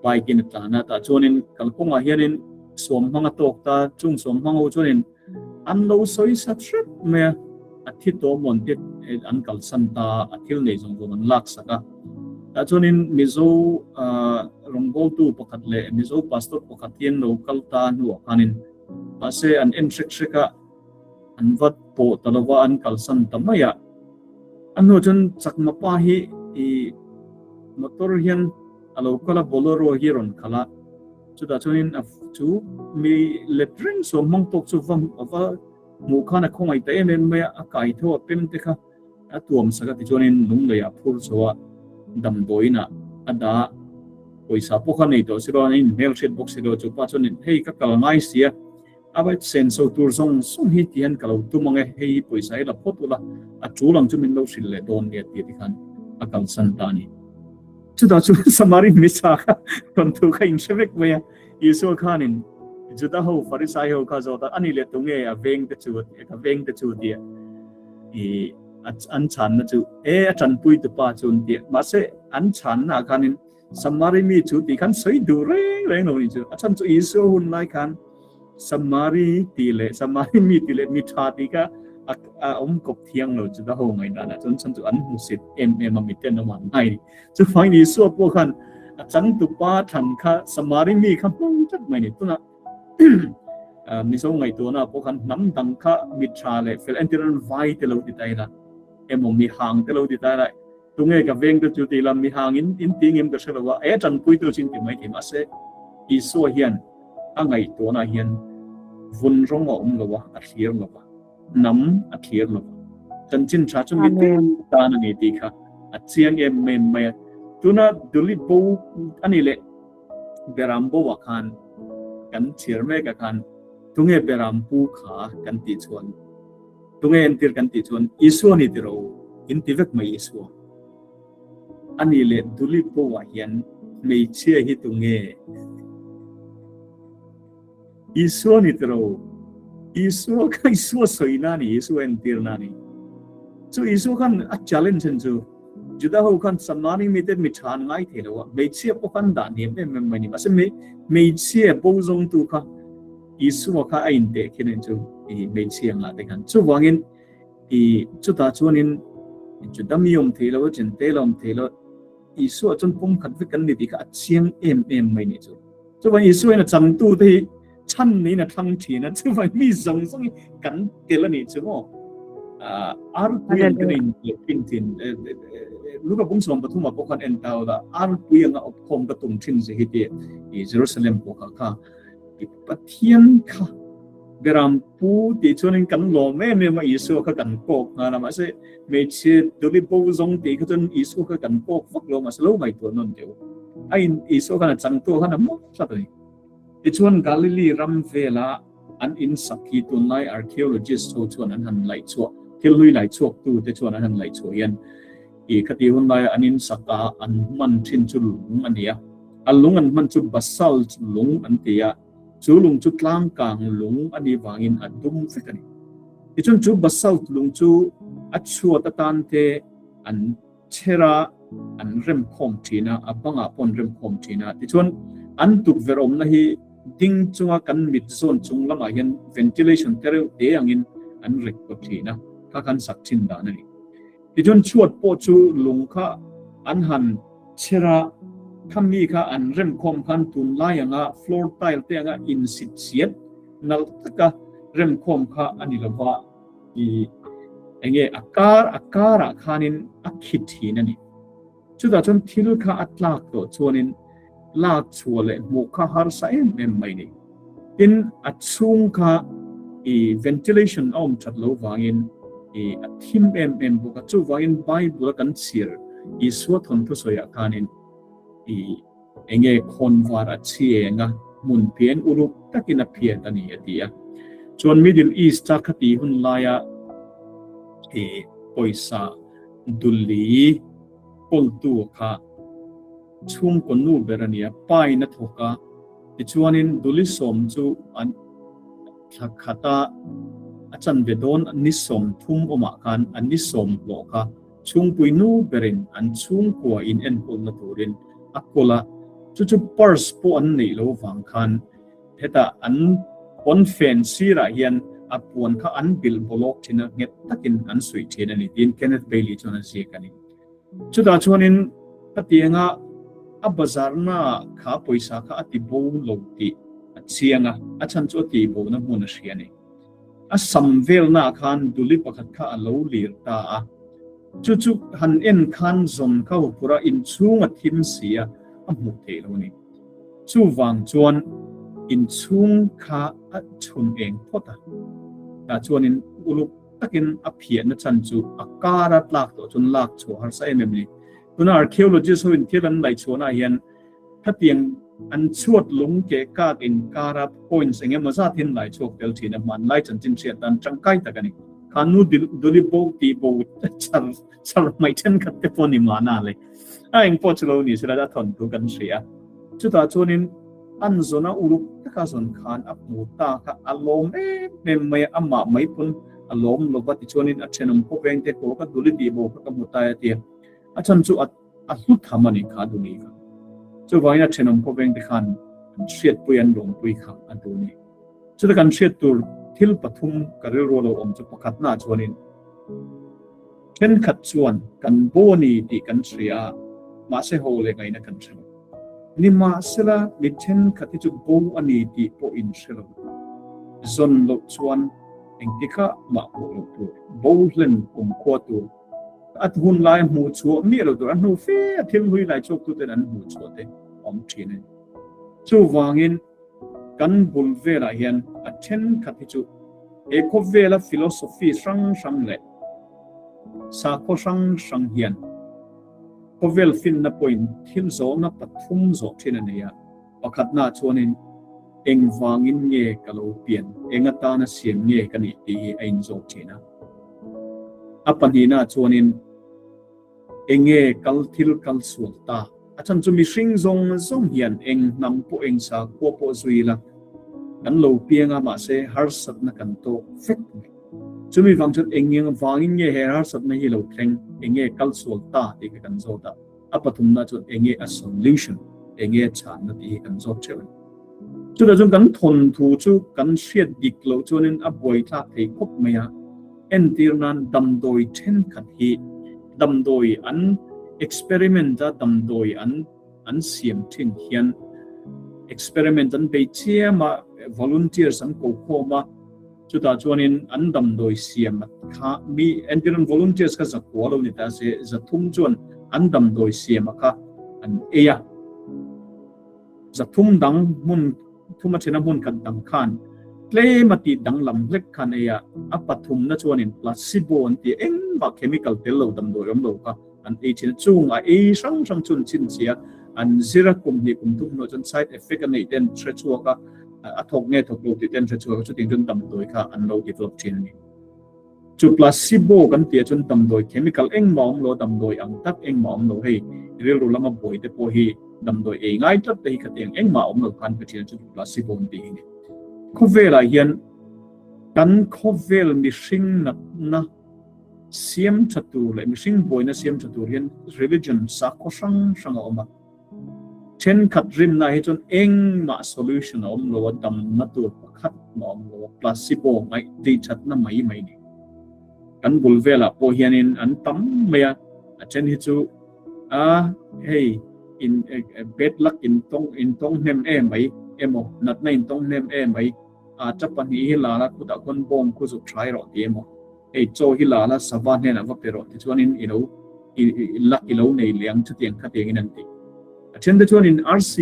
Speaker 1: bike in a tlan a, tah chuanin kalkawngah hianin suam hmang a tawk ta, chung suam hmang ho chuanin an lo sawi sa hrep mai a, a thi tawh mawn te an kalsan ta a, a thil nei zawng zawng an lak sak a, tah chuanin Mizo rawngbawltu pakhat leh Mizo pastor pakhat hi an lo kal ta hnuah khanin mahse an en hrek hrek a, an va pawh ta lova an kalsan ta mai a, a hnuah chuan chakma pa hi ih motor hian a lo kal a bolero hi a rawn khalh a, chutah chuanin a chu mi let reng sawm hmang tawk chu va va hmuh khan a khawngaih ta em em mai a, a kai tho a pem te kha a tuam sak a tichuanin lunglei ah phur chho a damdawiin ah a dah a, pawisa pawh kha nei tawh si lo a, a inhmel hriat bawk si lo chu pa chuanin hei ka kal ngai si a. A vai senso tur zawng zawng hi ti hian ka lo tum ang e, hei hi pawisa hi la phawt ula, a tul ang chu min lo hrilh leh dawn nia tih tikhan a kalsan ta a ni. Chutah chuan Samari Misa kha thawnthu kha inhre vek mai a, Isua khanin Juda ho Farisai ho kha zawt a, ani leh tunge a veng te chu ka veng te chu tia i an chhanna chu e a tanpui tu pa chu an tia, mahse an chhanna ah khanin Samari mi chu tih khan sawi duh reng reng lo ni chu, a chhan chu Isua hun lai khan Samari tih leh Samari mi tih leh mi tha tih kha a awm kawp thiang lo chu da ho ngaihdan ah chuan chhan chu an hmusit em em a miten awm an ngai ni. Chuvangin Isua pawh khan a changtupa thlan kha Samari mi kha hmang tlat mai ni. Tunah Mizo ngaihtuahna pawh khan hnam dang kha mi tha leh fel entir an vai te lo ti ta ila emaw mi hang te lo ti ta ila Tunge ka veng te chu ti ila mi hang in in ti ngem ka hre lo a, e tanpui tu chu in ti mai thei mahse Isua hian a ngaihtuahna hian vun rawng a awm lo a, a thlir lo va, hnam a thlir lo va, chanchin tha chu mi tin tan a ni tih kha a chiang em em mai a. Tuna Duli bo a nih leh Beram bo ah khan kan chhiar mek ah khan tunge Beram pu kha kan tih chuan Tunge entir kan tih chuan Isua ni tiro in ti vek mai Isua. A nih leh Duli pawh ah hian hmeichhia hi tunge? Isua ni tiro Isua kha Isua sawina a ni, Isua entirna a ni. Chu Isua khan a challenge en chu Juda ho khan Samari mite mi tha an ngai thei lo a, hmeichhia pawh khan dah hniam em em mai ni. Mahse hmeichhia bo zawngtu kha Isua kha a inteh khin a ni chu i hmeichhia ngah te khan. Chuvangin I chutah chuanin Juda mi awm thei lo, Jentail awm thei lo, Isua chuan pumkhat vek kan ni tih kha a chiang em em mai nih chu. Chuvang Isua in a changtu te hi chhan niin a thlang thin a, chuvang mi zawng zawng hi kan tel a nih chu maw. Arpui ang kan in pin thin, Luka bung 13 ah pawh khan en ta ula, arpui anga awpkhawm ka tum thin ze hi tih i Jerusalem pawh kha kha Pathian kha Beram pu tih chuanin kan lawm em em a, Isua kha kan kawk nghal a, mahse hmeichhe duli bo zawng tih kha chuan Isua kha kan kawk vak lo, mahse lo ngaihtuah nawn teh u. A in Isua khan a changtu khan a mawp tlat a ni. Tichuan Galilee ram vela an in sak hi tunlai archaeologist ho chuan an han laih chhuah, thil hlui laih chhuak tu te chuan an han laih chhuah hian i khati hun laia an in sak a an hman thin chu lung a ni a, a lung an hman chu basalt lung an ti a, Chu lung chu tlangkang lung a nih vangin a dum vek a ni. Tichuan chu basalt lung chu a chhuat atan te an chher a, an rem khawm thin a, a bangah pawh an rem khawm thin a. Tichuan an tukverh awmna hi ding chunga kan mit zawn chung lamah hian ventilation te reuh te angin an rek tawh thin a, kha khan sak thin dan a ni. Tichuan chhuat pawh chu lung kha an han chher a, khami kha an remkhawm khan tunlai anga floor tile te anga insit chiat nalh taka remkhawm kha a ni lova, i enge a kar a karah khanin a khi thin a ni. Chutah chuan thil kha a tlak tawh chuanin lak chhuah leh hmuh kha harsa em em mai ni. Tin, a chhung kha i ventilation a awm that lo vangin i a thim em em bawk a, chuvangin Bible a kan chhiar Isua thawnthu sawiah khanin i enge khawnvar a chhi eng a, hmun phian uluk takin a phiat a ni a ti a. Chuan Middle East a khati hun laia i pawisa duli kawltu kha chhungkaw nu ber a ni a, pain a thawk a, tichuanin duli sawm chu an thla khat a, a chanve dawn ni 30 awmah khan a ni 10 hlawh kha chhungpui nu berin an chhungkua in enkawlna turin a kawl a, chu chu purse pawh an neih lo vang khan Hetah an pawnfen sirah hian a puan kha an bilh bawlawk thin a, nghet takin an suih thin a ni tiin Kenneth Bailey chuan a ziak a ni. Chutah chuanin khatianga a bazarnaah kha pawisa kha a ti bo lo tih a chiang a, a chhan chu a tih bona hmun a hria a ni. A sam velnaah khan duli pakhat kha a lo lir ta a, chu chu han en khan zawn kha huphurh a, inchhung a thim si a, a hmuh theih lo a ni. Chuvang chuan inchhung kha a chhun eng phawt a, tah chuanin uluk takin a phiahna chan chu a kara tlak tawh chuan lak chhuah harsa em em a ni. Tuna archaeologist ho in thil an laihchhuahnaah hian khatiang an chhuat lung keh kak inkara points eng emaw zat hian laichhuak tel thin a, hmanlai chanchin hriat dan tangkai tak a ni. Kha nu duli bo tih bo char char mai thenkhat te pawh ni mahna le. A eng pawh chu lo ni sela a thawnthu kan hria a. Chutah chuanin an zawna uluk taka zawn khan a hmu ta kha a lawm em em mai a, amah mai pawn a lawm lo va tichuanin a thenawm khawveng te pawh ka duli tih bo kha ka hmu ta e a ti a. A chhan chu a a hlu tham a ni kha duli kha. Chuvangin a thenawm khawveng te khan an hriatpui an lawmpui kha a duh a ni. Chuta kan hriat tur thil pathum ka rilru a lo awm chu pakhatnaah chuanin, Thenkhat chuan kan bo a ni tih kan hria a, mahse ho leh ngaihna kan hre lo. Nimahsela, mi thenkhat hi chu bo a ni tih pawh in hre lo. Zawn loh chuan engtikah mah hmuh loh tur, bo hlen kumkhua tur, a hun lai hmuh chhuah miah lo tur, a hnu fe a thil hlui lai chhuaktuten an hmuh chhuah te a awm thin a ni. Chuvangin, kan bul velah hian a thenkhat hi chu he khawvela philosophy hrang hrang leh sakhaw hrang hrang hian khawvel finna pawhin thil zawhna pathum zawh thin a nei a. Pakhatna chuanin engvangin nge ka lo pian, eng atana siam nge ka nih tih hi a inzawt thin a. A pahnihna chuanin Enge kal thil kal sual ta? A chhan chu mihring zawng zawng hian eng hnam pawh eng sakhua pawh zui ila kan lo piang a, mahse harsatna kan tawk vek mai. Chumi vang chuan eng eng vangin nge he harsatna hi lo thleng, enge kal sual ta tih kha kan zawt a, a pathumna chuan enge a solution, enge chhanna tih hi kan zawt theuh a ni. Chutah chuan kan thawnthu chu kan hriat dik loh chuanin a buaithlak thei khawp mai a. Entir nan damdawi thenkhat hi damdawi an experiment a damdawi an an siam thin hian experiment an bei chiam a, volunteers an ko khawm a, chutah chuanin an damdawi siam kha mi entir nan volunteers kha zakua lo ni ta se zathum chuan an damdawi siam a kha an ei a. Zathum dang hmun thuma thena hmun khat dang khan tlem a tih danglam hlek khan ei a, a pathumna chuanin placebo an tih engmah chemical tel lo damdawi awm lo kha an ei thin a, chung a ei hrang hrang chu an chhinchhiah a, an zir a, kum hnih kum thum hnuah chuan side effect a neih te an hre chhuak a, a thawk nge thawk lo tih te an hre chhuak a, chutiang chuan damdawi kha an lo develop thin a ni. Chu placebo kan tih ah chuan damdawi chemical engmah awm lo, damdawi ang tak engmah awm lo hei rilru lama buai te pawh hi damdawi ei ngai tlat te hi khatiang engmah awm lo khan ka thian chu placebo an tih hi ni. Khawvelah hian kan khawvel mihring natna siam tha tur leh mihring buaina siam tha tur hian religion sakhaw hrang hrang a awm a. Thenkhat rinna hi chuan engmah solution a awm lo a, damna tur pakhat mah a awm lo a, placebo ngaih tih thatna mai mai ni. Kan bul velah pawh hianin an tam mai a, a then hi chu a hei in bad luck in tawng in tawng hnem em mai emaw natna in tawng hnem em mai a tapa hnih hi lala khutah khawn bawng khu zuk thlai rawh ti emaw Hei chaw hi la la sava hnenah va pe rawh tichuanin i lo i luck i lo nei leh ang chutiang khatiangin an ti. A then te chuanin RC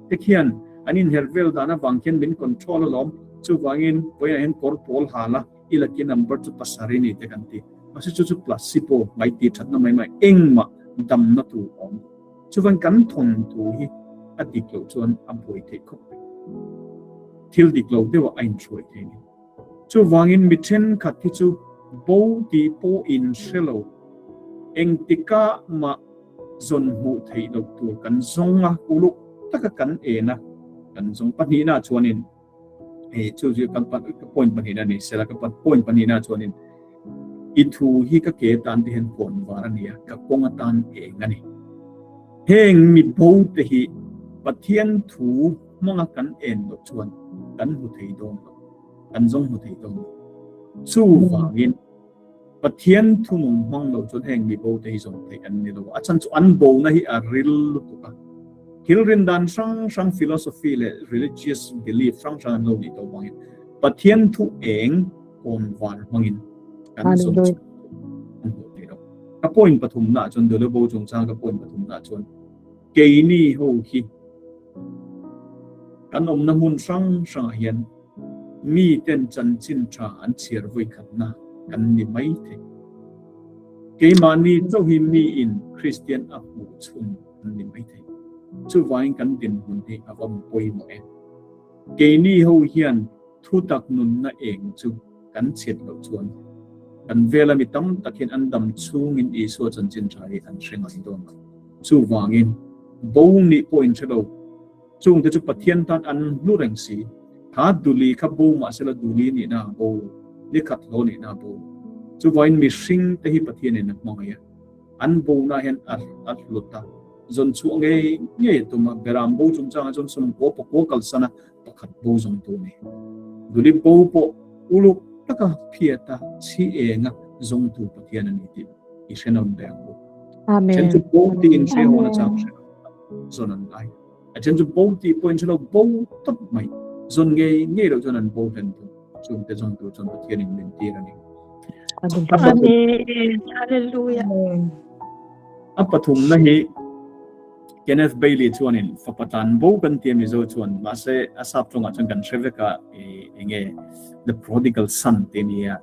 Speaker 1: te khian an inher vel dan avang khian min control alawm, chuvangin vawiinah hian kawr pawl ha la i lucky number chu pasarih ni te kan ti. Mahse chu chu placebo ngai tih thatna mai mai engmah damna tur a awm. Chuvang kan thawnthu hi a dik loh chuan a buai theih khawp mai. Thil dik lo deuhah a inhruai thei a ni. Chuvangin mi thenkhat hi chu bo tih pawh in hre lo, engtika mah zawn hmuh theih loh tur kan zawng a, uluk taka kan en a, kan zawng pahnihna chuanin hei chu chu kan point pahnihna ni sela ka point pahnihna chuanin i thu hi ka ke tan te hian kawn var a ni a, ka kawng atan eng a ni. Heng mi bo te hi Pathian thu hmanga kan en loh chuan kan hmu thei dawn lo, kan zawng hmu thei dawn lo. Chuvangin Pathian thunung hmang lo chuan heng mi bo te hi zawng theih an ni lo. A chhan chu an bona hi a ril lutuk a. Thil rin dan hrang hrang philosophy leh religious belief hrang hrang an lo nih tawh vangin Pathian thu eng kawn var hmangin kan zawng chu an hmu thei lo. Ka point pathumna chuan Dole bo chungchang ka point pathumna chuan Keini ho hi kan awmna hmun hrang hrangah hian miten chanchin tha an chhiar vawikhatna kan ni mai thei. Keimahni chauh hi miin Kristian a hmuh chhun an ni mai thei. Chuvangin kan dinhmun hi a va pawimawh em. Keini ho hian thutak nunna eng chu kan chhiat loh chuan kan vela mi tam tak hian an dam chhungin Isua chanchin tha hi an hre ngai dawn lo. Chuvangin bo nih pawh in hre lo, chungte chu Pathian tan an hlu reng si. Kha duli kha bo mahsela duli nihna a bo lo, nikhat hlaw nihna a bo lo. Chuvangin mihring te hi Pathianin a hmangaih a, an bona hian a hlut a, zawn chhuah ngei ngei a tum a, Beram bo chungchangah chuan sawmkua pakua kalsan a, pakhat bo zawng tu a ni. Duli bo pawh uluk taka phiat a, chhi enga zawngtu Pathian a ni tih i hre nawn leh ang u.
Speaker 2: Amen.
Speaker 1: Then chu bo tih in hre hawn a chang hre lo zawn an ngai. A then chu bo tih pawh in hre lo bo tawp mai. Zawn ngei ngei lo chuan an bo hlen thung. Chungte zawng tur chuan Pathian in min tir a ni.
Speaker 3: Amen. Hallelujah.
Speaker 1: A pathumna hi Kenneth Bailey chuanin fapa tlan bo kan tia Mizo chuan mahse a sap tawngah chuan kan hre vek a enge the prodigal son te nia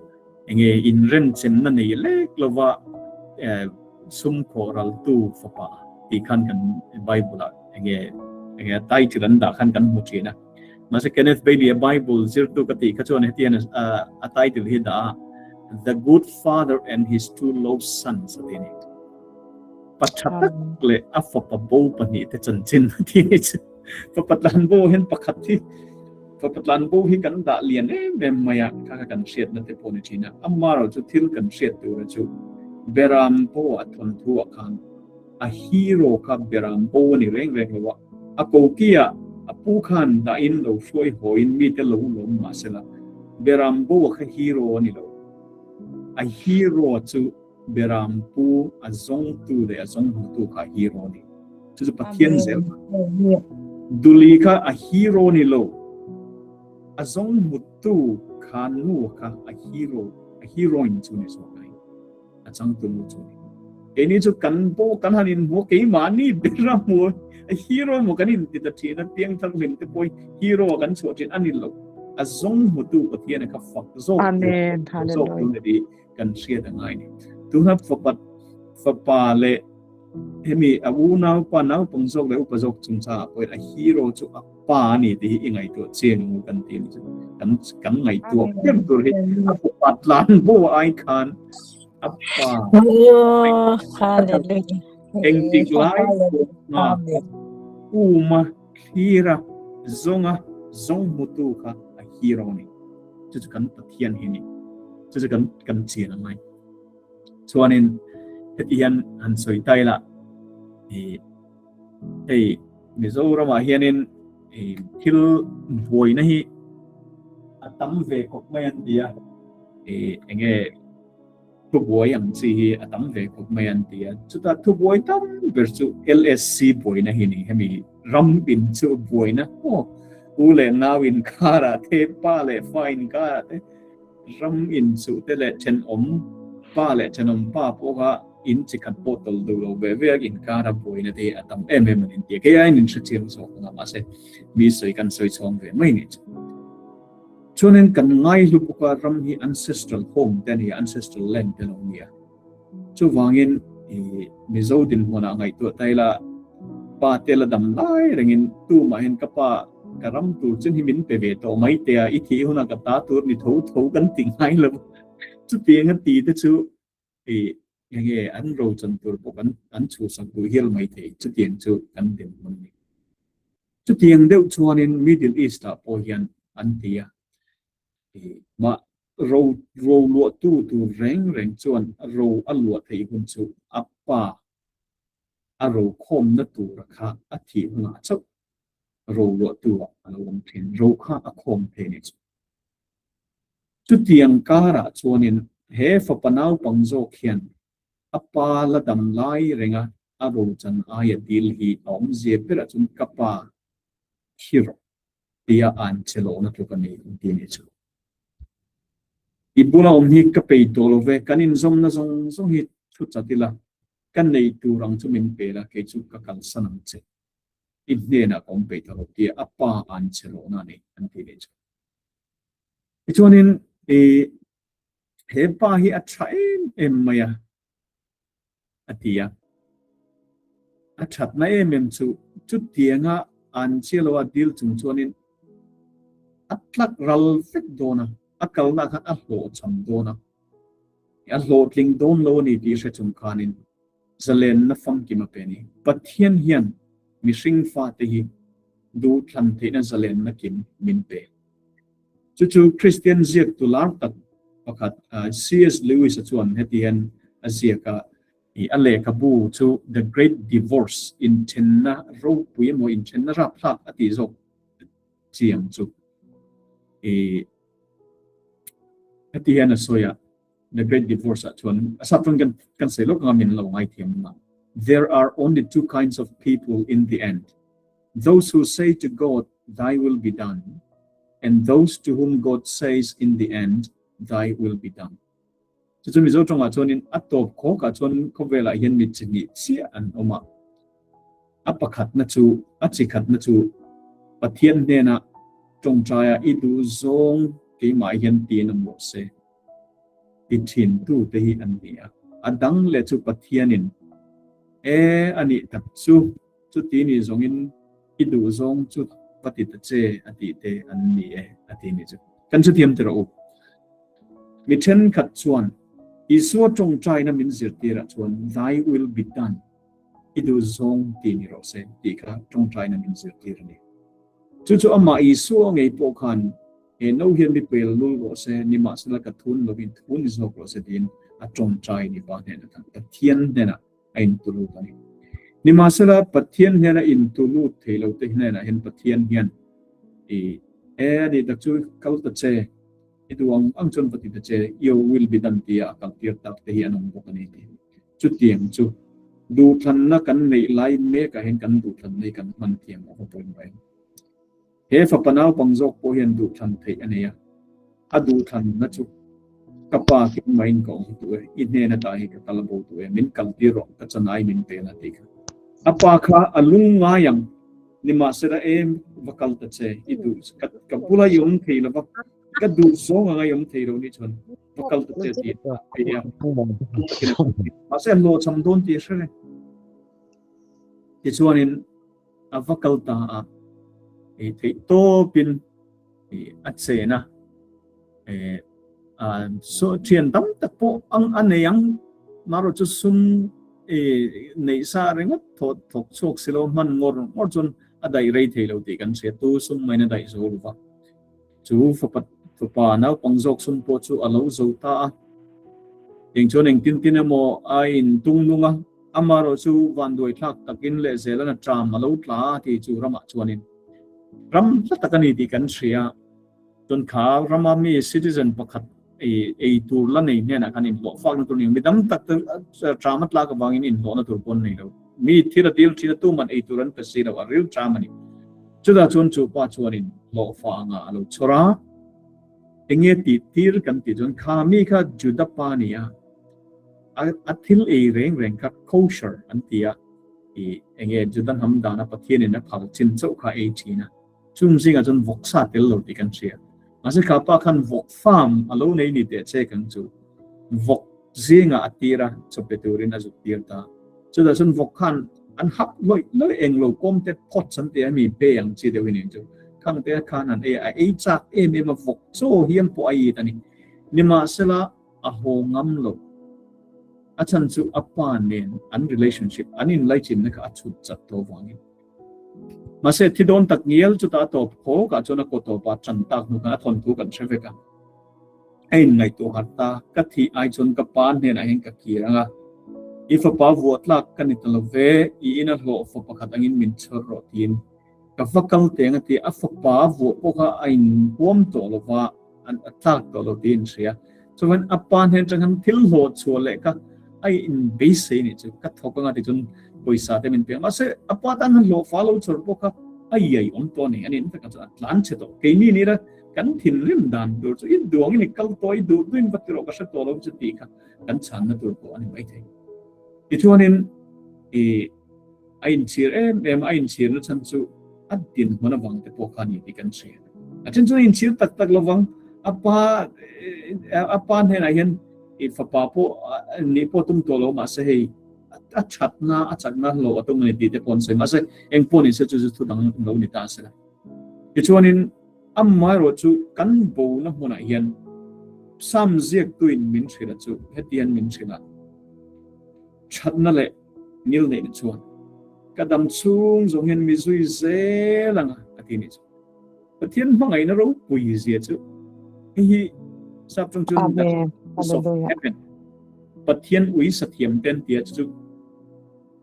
Speaker 1: enge inrenchenna nei lek lova sum khawh raltu fapa tih khan kan Bible ah enge enge title an dah khan kan hmu thin a mahse Kenneth Bailey a Bible zirtu ka tih kha chuan hetiang a title hi dah a The Good Father and His Two Lost Sons a ti ni. Pa tha tak leh a fapa bo pahnih te chanchin a ti ni chu. Fapa tlan bo hian pakhat hi fapa tlan bo hi kan dah lian em em mai a, kha kha kan hriatna te pawh ni thin a. Amaherawh chu thil kan hriat tur chu Beram bo a thawnthu ah khan a hero kha Beram bo a ni reng reng lo a, a koki ah a pu khan dahin lo hruai hawiin mite lo lawm mahsela Beram bo a kha hero a ni lo. A hero chu Beram pu a zawngtu leh a zawng hmutu kha a hero a ni. Chu chu Pathian zel kha. Duli kha a hero ni lo, a zawng hmutu kha nu kha a hero, a heroine chu ni zawk mai. A changtu nu chu ni. Keini chu kan pawh kan han inhmu a, keimahni ber a hmu a hero emaw kan inti ta thin a, piangthar hlim te pawh hi hero a kan chhuah thin a ni lo. A zawng hmutu Pathian a kha fak zawk tur, zawk tur ni tih kan hriat a ngai ni. Tuna fapa fapa leh hemi a unau pa naupang zawk leh upa zawk chungchangah pawhin a hero chu a pa a ni tih hi i ngaihtuah chiang ang u kan ti a ni chu. Kan kan ngaihtuah ber tur hi a fapa tlan bo ai khan a pa engtik lai pawh a uma thlira zawnga zawng hmutu kha a hero a ni. Chu chu kan Pathian hi a ni. Chu chu kan kan chian a ngai. Chuanin heti hian han sawi ta ila i hei Mizoramah hianin i thil buaina hi a tam ve khawp mai an ti a, i enge thubuai ang chi hi a tam ve khawp mai an ti a. Chutah thubuai tam ber chu LSC buaina hi ni. Hemi ram in chu buaina aw u leh nau inkarah te, pa leh fa inkarah te, ram in chuh te leh thenawm pa leh thenawm pa pawha in chi khat pawh tawlh duh lo ve ve a inkara buaina te hi a tam em em a ni tih kei aiin in hrechiang zawk ang a mahse mi sawi kan sawi chhawng ve mai ni chu. Chuanin kan ngaihlu bawk a ram hi ancestral home te a ni a ancestral land te lo ni a chuvangin i Mizo dinhmunah ngaihtuah ta ila pa te la dam lai rengin tumahin ka pa ka ram tur chin hi min pe ve tawh mai te a i thih hunah ka ta tur ni tho tho kan ti ngai lo chutiang a ti te chu i enge an ro chan tur pawh kan an chhuhsak duh hial mai thei chutiang chu kan dinhmun a ni. Chutiang deuh chuanin Middle East ah pawh hian an ti a, mah ro ro luahtu tur reng reng chuan ro a luah theih hun chu a pa a ro khawmna tura kha a thih hunah chauh ro luahtu ah a lo awm thin, ro kha a khawm thei ni chu. Chutiang karah chuanin he fapa naupang zawk hian a pa la dam lai renga a rochan aia dil hi a awmzia berah chuan ka pa thi rawh tia an che lohna tluk a ni an ti a nih chu. I bula awm hi ka pei tawh lo ve, kan inzawmna zawng zawng hi thu chat ila, ka nei tur ang chu min pe la, kei chu ka kalsan ang che, i hnenah ka awm peih ta lo tia a pa an che lohna a ni an ti leh chu. Tichuanin i he pa hi a tha em em mai a, a ti a. A thatna em em chu chutianga an chiah lo a dil chung chuanin a tlak ral vek dawn a, a kalna khan a hlawhchham dawn a, a hlawhtling dawn lo a ni tih hre chung khanin zalenna famkim a pe a ni. Pathian hian mihring fate hi duhthlan theihna zalenna kim min pe. Chu chu Kristian ziaktu lar tak pakhat CS Lewis-a chuan heti hian a ziak a, a lehkhabu chu The Great Divorce, Inthenna ropui emaw inthenna rapthlak a tih zawk chiang chu heti hian a sawi a, The Great Divorce ah chuan a sap chuan kan sawi lawk anga min lo ngaithiam ang a, There are only two kinds of people in the end. Those who say to God, Thy will be done, and those to whom God says in the end, Thy will be done. Chu chu Mizo tawngah chuanin a tawp khawkah chuan khawvelah hian mi chi hnih chiah an awm a. A pakhatna chu, a chi khatna chu Pathian hnena tawngtaia i duh zawng keimah hian tiin awm rawh se ti thintu te hi an ni a. A dang leh chu Pathianin e a nih tak chu Chuti ni zawngin i duh zawng chu va ti ta che a tih te an ni e a ti ni chu. Kan chutiam ti rawh u. Mi thenkhat chuan Isua tawngtaina min zirtirah chuan Thy will be done, i duh zawng ti ni rawh se tih kha tawngtaina min zirtir a ni. Chu chu amah Isua ngei pawh khan he no hian mi pel lul rawh se, nimahsela ka thun lovin thu ni zawk rawh se tiin a tawngtai ni pa hnenah khan Pathian hnenah a intulut a ni. Nimahsela, Pathian hnena intulut thei lo te hnenah hian Pathian hian i e a ni tak chu kal ta che. I duh ang ang chuan va ti ta che, your will be done tia a kal tir tak te hi an awm bawk a ni tih. Chutiang chu duhthlanna kan neih lai mekah hian kan duhthlanna hi kan hman thiam a va pawimawh em? He fapa naupang zawk pawh hian duhthlan theih a nei a, a duhthlanna chu ka pa keimah-in ka awm duh e, i hnen ata hi ka kal bo duh e, min kaltir rawh, ka chanai min pe la tih kha. A pa kha a lungngai ang, nimahsela em va kal ta che, i duh ka bula i awm thei lo va, ka duh zawng anga i awm thei lo nih chuan va kal ta che tih a thei a. Mahse a hlawhchham dawn tih a hre reng. Tichuanin a va kal ta a, theih tawpin a chen a, thian tam tak pawh ang a nei ang, marawh chu sum neih sa ringawt thawk chhuak si lo hman ngawr ngawr chuan a daih rei thei lo tih kan hria, tu sum maiin a daih zo lo va. Chu fapa fapa naupang zawk sum pawh chu a lo zo ta a, eng chuan engtin tin emaw a intung nung a, amaherawh chu vanduai thlak takin leh zelan a tram a lo tla a ti chu ramah chuanin ram hla tak a ni tih kan hria. Chuan kha rama mi citizen pakhat ei ei tur la nei hnenah khan inhlawh fakna tur ni midang tak te tram a tlak avangin inhlawhna tur pawh an nei lo. Mi thil a dil thin a tuman ei tur an pe si lo a ril tram a ni. Chutah chuan chu pa chuanin hlawhfa anga a lo chhawr a, enge tih tir kan tih chuan kha mi kha Juda pa a ni a, a thil ei reng reng kha kosher an ti a, ih enge Juda hnam dana Pathianin a phal chin chauh kha ei thin a, chung zingah chuan vawksa tel lo tih kan hria. Mahse kha pa khan vawk farm a lo nei ni teh che kang chu vawk zingah a tir a, chawpe turin a zuk tir ta. Chutah chuan vawk khan an hap lawih lawih eng lo kawm te pots an ti a mi pe ang chi deuh in eng chu khang te khan an ei a, a ei chak em em a vawk chaw hial pawh a it a ni. Nimahsela a haw ngam lo. A chhan chu a pa nen an relationship an inlaichinna kha a chhut chat tawh vangin. Mahse thi dawn tak ngial chutah a tawp khawk ah chuan a kaw tawp ah tan tak hnu khan a thawnthu kan hre vek a. A inngaihtuah harh ta, ka thih ai chuan ka pa hnenah hian ka kir ang a, i fapa vuah tlak ka ni ta lo ve, i ina hlawh fa pakhat angin min chhawr rawh tiin ka va kal teng a ti. A fapa vuah pawh kha a inhuam tawh lo va, a tlak tawh lo tiin a hria. Chuan a pa hnen atang khan thil hlawh chhuah leh kha a inbeisei nih chu ka thawk anga tichuan pawisa te min pek mahse a pa tan khan hlawh fa lo chawr pawh kha a iai awm tawh a ni. Ani tak chuan a tlan chhe tawh. Keini ni ila kan thinrim dan tur chu i duangin i kal tawh i duh duhin va ti rawh ka hre tawh lo chu tih kha kan chhanna tur pawh a ni maithei. Tichuanin i A inchhir em em a, a inchhirna chhan chu a dinhmun avang te pawh kha a ni tih kan hria. A then chuan a inchhir tak tak lovang, a pa a pa hnenah hian i fapa pawh nih pawh tum tawh lo mahse hei a thatna a chakna hlawh a tum a ni tih te pawh an sawi mahse eng pawh ni se chu chu thu dang lo ni ta se la. Tichuanin amaherawh chu kan bona hmunah hian Psalm ziaktuin min hrilh a chu hetiang min hrilh a, thatna leh Nil neihna chuan ka dam chhung zawng hian mi zui zel ang a, a ti nih chu. Pathian hmangaihna ropui zia chu hei hi sap tawng chuan the house of heaven, Pathian ui sathiam te an tia chu chu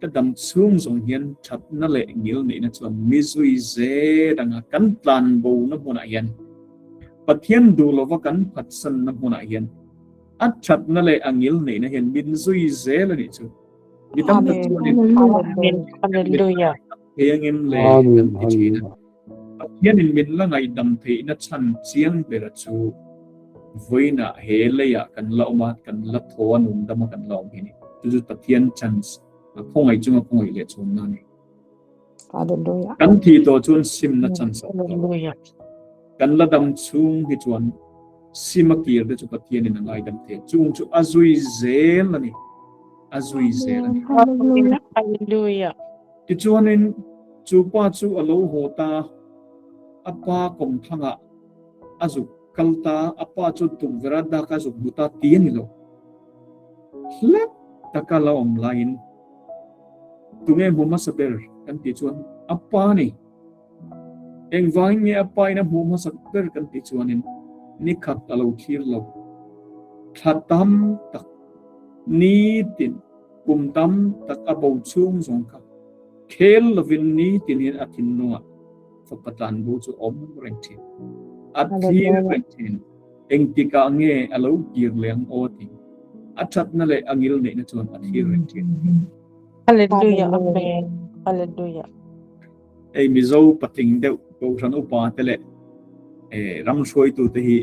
Speaker 1: ka dam chhung zawng hian thatna leh ngil neihna chuan mi zui zel ang a, kan tlan bona hmunah hian Pathian duh lova kan phatsanna hmunah hian A thatna leh a ngil neihna hian min zui zel a nih chu. Mi tam tak chuanin
Speaker 2: Hallelujah.
Speaker 1: Thei angem le kan ti thin a. Pathianin min la ngaihdam theihna chhan chiang bera chu vawiinah he leiah kan la awm a, kan la thaw a, nung dama kan la awm hi a ni. Chu chu Pathian chance, a khawngaih chunga khawngaih leh chhunna a ni.
Speaker 2: Hallelujah.
Speaker 1: Kan thih tawh chuan simna chance a awm tawh lo.
Speaker 2: Hallelujah.
Speaker 1: Kan la dam chhung hi chuan sim a kir te chu Pathianin a ngaidam thei a, chung chu a zui zel a ni. A zui zel a ni.
Speaker 2: Hallelujah. Hallelujah.
Speaker 1: Tichuanin chu pa chu a lo haw ta, a pa kawmthlangah a zuk kal ta, a pa chu tukverh a dak a zuk hmu ta ti a ni lo. Hlep taka la awm laiin Tunge hmu hmasa ber kan tih chuan a pa a ni. Engvangin nge a pa in a hmuh hmasa ber kan tih chuanin ni khat a lo thlir lo. Thla tam tak, nitin, kum tam tak a bo chhung zawng kha khel lovin nitin hian a thinlungah fapa tlanbo chu a awm reng thin. A thlir reng thin. Engtikah nge a lo kir leh ang aw tih a thatna leh a ngil neihna chuan a thlir reng thin.
Speaker 2: Hallelujah Amen Hallelujah.
Speaker 1: Hei Mizo patling deuh Kohhran upa te leh ram hruaitu te hi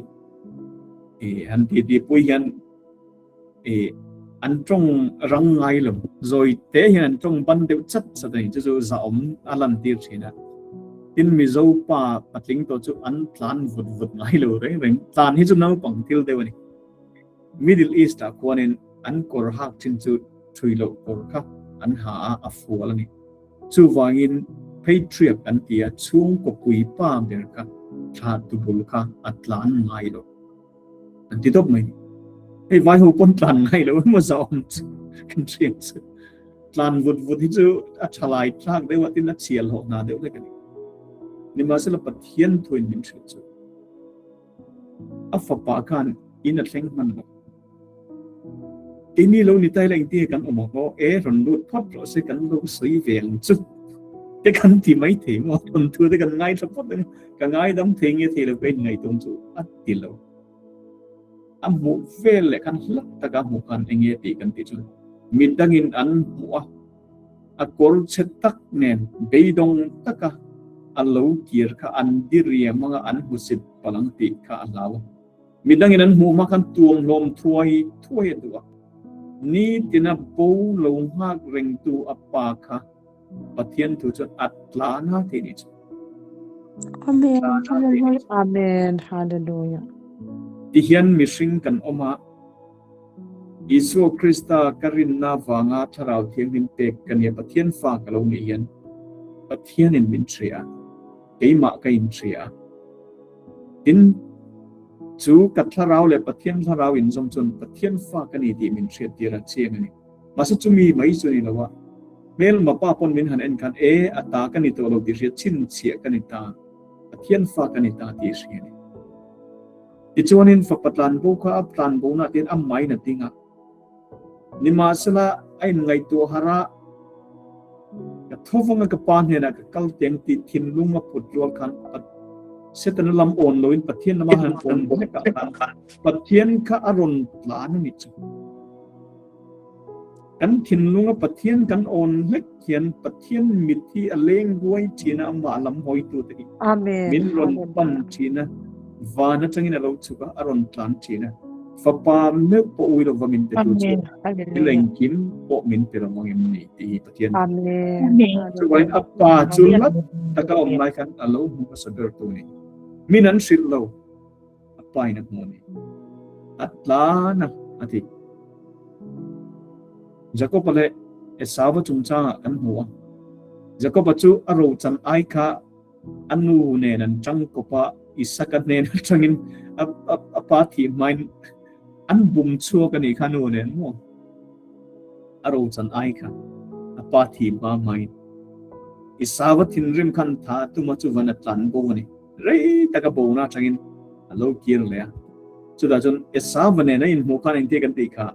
Speaker 1: han titi pui hian an tawng rang ngai lo. Zawi te hian an tawng ban deuh chat chat a ni. Chu chu zahawm a lantir thin a. Tin Mizo pa patling tawh chu an tlan vut vut ngai lo reng reng. Tlan hi chu naupang thil deuh a ni. Middle East ah khuanin an kawr hak thin chu thui loh kawr kha an ha a, a fual a ni. Chuvangin Patriarch an ti a, chhungkaw pui pa ber kha thlah tu bul kha a tlan ngai lo. An ti tawp mai. Hei vai ho pawn tlan ngai lo emaw zahawm chu kan hriat chu. Tlan vut vut hi chu a thalai thlak deuh a tin a chhial hlawh hna deuh hlek a ni. Nimahsela Pathian thuin min hrilh chu. A fapa khan in a thleng hman lo. Keini lo ni taila engtin nge kan awm ang aw? E rawn lut phawt rawh se kan lo sawi ve ang chu te kan ti mai thei maw? Thawnthu te kan ngaithla phawt ang ka ngaidam thei nge thei lo ka inngaihtuam chu a ti lo. A hmuh vel leh khan hlat taka hmuh khan eng nge tih kan tih chuan midangin an hmuh a, a kawr chhe tak nen beidawng taka a lo kir kha an diriam anga an hmusit palh ang tih kha a hlau a. Midangin an hmuh hma khan tuamhlawm thuai thuai a duh a, nitina bo lo nghak rengtu a pa kha Pathian thu chuan a tlan a tih ni chu.
Speaker 2: Amen. Amen. Hallelujah.
Speaker 1: Tihian mihring kan awm a, Isua Krista ka rinna vanga Thlarau Thianghlim pek ka nia Pathian fa ka lo nih hian Pathianin min hria a, keimah ka inhria a. Tin, chu ka thlarau leh Pathian thlarau inzawm chuan Pathian fa ka ni tih min hriattir a chiang a ni. Mahse chumi mai chu a ni lo a, hmelma pa pawn min han en khan e, a ta ka ni tawh lo tih hriat chhinchhiah ka ni ta, Pathian fa ka ni ta tih hria a ni. Tichuanin fapa tlanbo kha a tlanbo nah tian a main a ding a. Nimahsela a inngaihtuah harh a, Ka thovanga ka pa hnenah ka kal teng tih thinlung a put rual khan Setana lam awn loin Pathian lama han awn hlek ah khan Pathian kha a rawn tlan a ni chu. Kan thinlunga Pathian kan awn hlek hian Pathian mit hi a leng huai thin a, amah lam hawitute hi min rawn pan thin a, van atangin a lo chhuk a, a rawn tlan thin a. Fapa meuh pawh ui lova min pe tu chu thil engkim pawh min pe lo ang em ni tih hi Pathian chuan a pa chu lat taka awm lai khan a lo hmu hmasa ber tu a ni. Min an hrilh lo, a pa in a hmu a ni. A tlan a, a ti. Jakob-a leh Esau-a chungchangah kan hmu a. Jakob-a chu a rochan ai kha A nu nen an tang kawp a, Isaka hnen atangin a pa thih hmain an bum chhuak a nih kha nu nen maw? A rochan ai kha a pa thih hma hmain Isava thinrim khan tha tuma chu van a tlan bo a ni. Rei taka bona atangin a lo kir leh a. Chutah chuan Esava nen a inhmuh khan engtia kan tih kha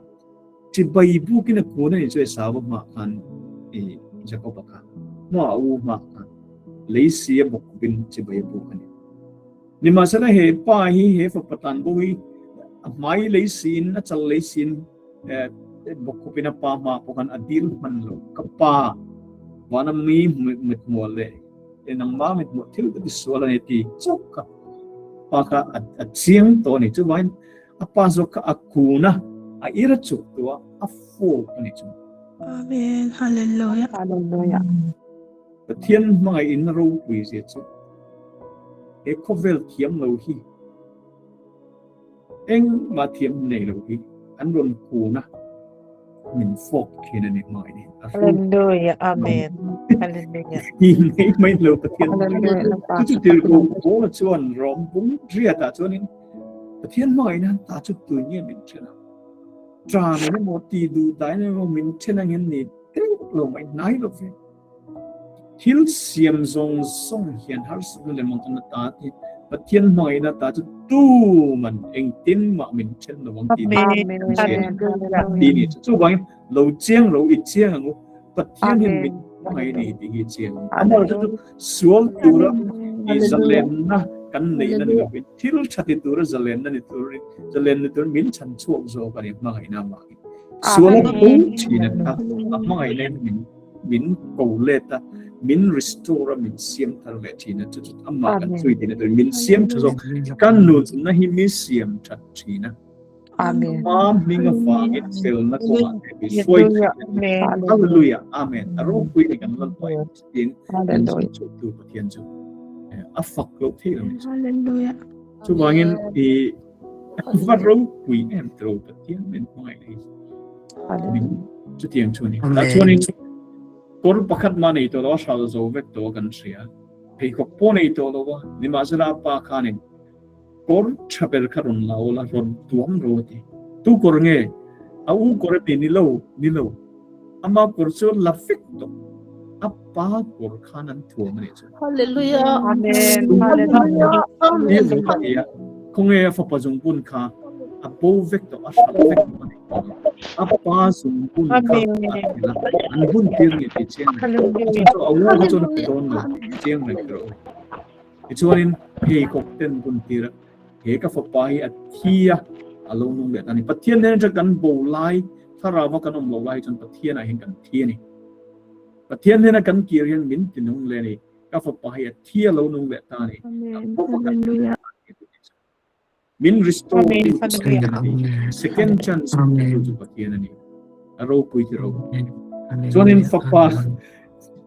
Speaker 1: Chibai bukin a kun a nih chu Esau-a hmah khan i Jakob-a kha hmuah a u hmah khan lei si a bawk khawpin chibai a buk a ni. Nimahsela he pa hi he fapa tlan bo hi a hmai lei siin a chal lei siin bawk khawpin a pa hmah pawh khan a dil hman lo. Ka pa vana mi mithmual leh nangma mithmual thil ka tisual a ni ti chauh kha pa kha a chiang tawh a ni. Chuvangin A pa zawk kha a kun a, a ir a chuk tu a, a fawp a ni chu.
Speaker 3: Amen. Hallelujah.
Speaker 2: Hallelujah.
Speaker 1: Pathian hmangaih in ropui zia chu he khawvel thiam lo hi engmah thiam nei lo hi an rawn kun a, min fawp thin a ni hmangaih ni.
Speaker 2: Hallelujah. Amen. Hallelujah.
Speaker 1: Ti mai mai lo Pathian. Chu chu tirhkoh Paula chuan Rom bung riatah chuanin Pathian hmangaihna han ta chu tui nge min then a? Ṭan eng emaw ti duh dain emaw min then angin ni deuh lo mai hnai lo ve. Thil siam zawng zawng hian harsatna leh mawngkamna ta te Pathian hmangaihna ta chu tuman engtin mah min then lo ang tih ni ti ni chu. Chuvangin lo chiang lo i chiang ang u. Pathian hian min hmangaih a ni tih hi i chiang ang. Amaherawhchu chu sual tura i zalenna Kan neihna ni lovin thil tha ti tura zalenna ni turin zalen ni tur min chhan chhuak zawk a ni hmangaihna avangin. Sual a bo thin a kha a hmangaihna in min min ko let a, min restore a, min siam thar leh thin a, chu chu amah kan zui thin a tur min siam tha zawk. Kan nunna hi mi siam that thin a.
Speaker 2: Amen.
Speaker 1: Pa hming avangin felna kawngah te mi hruai thin a ni. Hallelujah. Amen. A ropui ni kan Lalpa in tin min chhan chhuak tu Pathian chu a fak loh theih lo ni.
Speaker 3: Hallelujah.
Speaker 1: Chuvangin i va ropui em tiro Pathian min hmangaih hi. Min chutiang chu ni. Ta chuanin kawr pakhat ma nei tawh lo a hral zo vek tawh kan hria. Pheikhawk pawh nei tawh lo a, nimahsela a pa khanin Kawr tha ber kha rawn la ula, rawn tuam ro a ti. Tu kawr nge? A u kawr a ti, ni lo, ni lo. Ama kawr chu la vek tawh. A pa kawr khan an thuam a nih chu.
Speaker 4: Hallelujah.
Speaker 2: Amen. Hallelujah.
Speaker 1: Amen. Lo ti a, khawnge a fapa zungbun kha a bo vek tawh, a hral vek tawh a nih. A pa zungbun kha a ti la, an bun tir nge tih chiang reng. Chu chu a u kha chuan a pe dawn lo tih chiang reng rawh u. Tichuanin pheikhawk ten bun tir a, he ka fapa hi a thi a, a lo nung leh ta a ni. Pathian nen atang kan bo lai, thlarau a kan awm loh lai hi chuan Pathianah hian kan thi a ni. Pathian hnena kan kir hian min ti nung leh a ni. Ka fapa hi a thi a lo nung leh ta a ni. Min restore tu Pathian a ni. Second chance tu chu Pathian a ni. A ropui ti ro. Chuanin fapa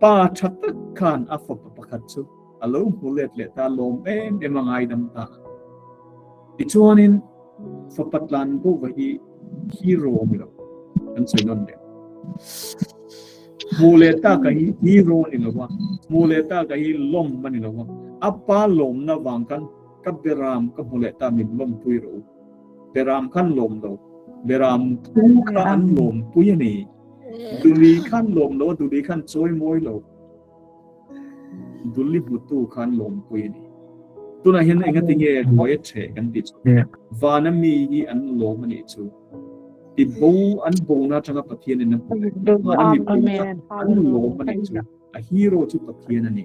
Speaker 1: pa tha tak khan a fapa pakhat chu a lo hmu let leh ta lawm em em a ngaidam ta. Tichuanin fapa tlan bo va hi hero a ni lo. Kan sawi nawn leh. Hmu leh ta ka hi hero a ni lo a. Hmu leh ta ka hi lawm a ni lo a. A pa lawmna vang khan Ka beram ka hmu leh ta min lawmpui rawh u. Beram khan lawm lo. Beram thu kha an lawmpui a ni. Duli khan lawm lo a, duli khan chawi mawi lo. Duli hmutu khan lawmpui a ni. Tunah hian engati nge ruai a ṭheh kan tih chu. Vana mi hi an lawm a nih chu. Ti bo an bona aṭanga Pathianin a hmu leh. Vana mipui kha an lawm a nih chu. A hero chu Pathian a ni.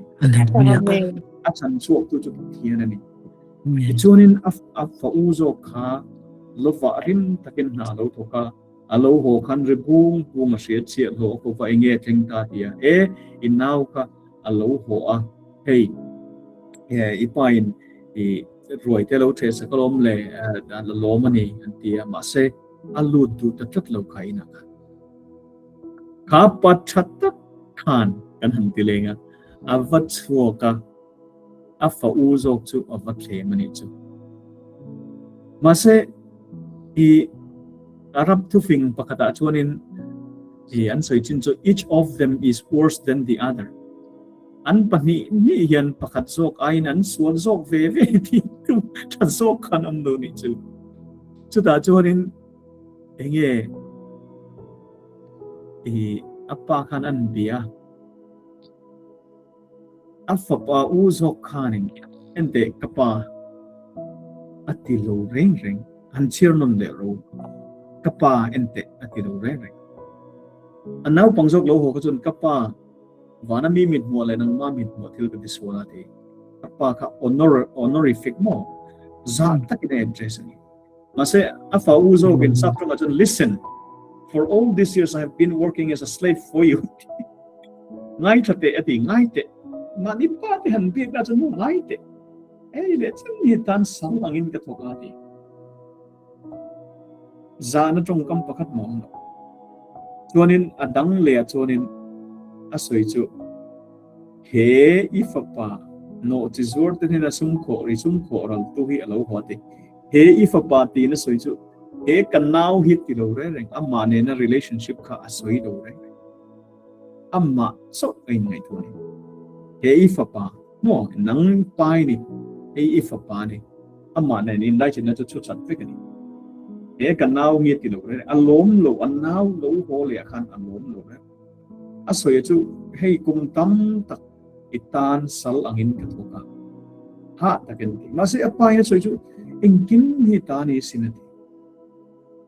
Speaker 1: A chan chhuaktu chu Pathian a ni. Tichuanin a fa u zawk kha lovah rim takin hna a lo thawk a, a lo haw khan ri bung bung a hria chiah hlawh a ko va, enge a thleng ta ti a, e i nau kha a lo haw a, hei i pa in i ruai te lo ṭheh sak alawm le, a la lawm a ni an ti a, mahse a lut duh ta tlat lo kha inah khan. Kha pa tha tak khan kan han ti leng a, a va chhuak a, a fa u zawk chu a va thlem a nih chu. Mahse, i Arab thufing pakhatah chuanin i an sawi chin chu each of them is worse than the other. An pahnih hnih hian pakhat zawk aiin an sual zawk ve ve tih tu tha zawk khan awm lo nih chu. Chutah chuanin Enge i a pa khan an bia a fapa u zawk khanin enteh ka pa a ti lo reng reng han chhiar nawn leh ro ka pa enteh a ti lo reng reng a naupang zawk lo haw kha chuan ka pa vana mi mit hmuah leh nangma mit hmuah thil ka ti sual a ti ka pa kha honor honorific maw zah takin a address a ni. Mahse, a fa u zawkin sap tawngah chuan listen, for all these years I have been working as a slave for you. Ngai tha teh a ti, ngai teh. Mahni pa te han biak na chuan maw ngai teh. Ei leh chen hi tan sal angin ka thawk a ti. Zahna tawngkam pakhat mah awm lo. Chuanin a dang leh ah chuanin a sawi chu he i fapa nawh chi zuar te hnena sum khawh ri sum khawh ral tu hi a lo haw a ti. He i fapa tiin a sawi chu he ka nau hi ti lo reng reng, amah nena relationship kha a sawi lo reng reng. Amah chauh a inngaihtuah a ni. He i fapa, maw nang pa i ni, hei i fapa a ni, amah nen inlaichinna chu chhuchat vek a ni. He ka nau hi a ti lo reng reng, a lawm lo, a nau lo haw leh ah khan a lawm lo reng. A sawi chu hei kum tam tak i tan sal angin ka thawk a, hah takin a ti. Mahse a pa in a sawi chu engkim hi ta ni sin a ti.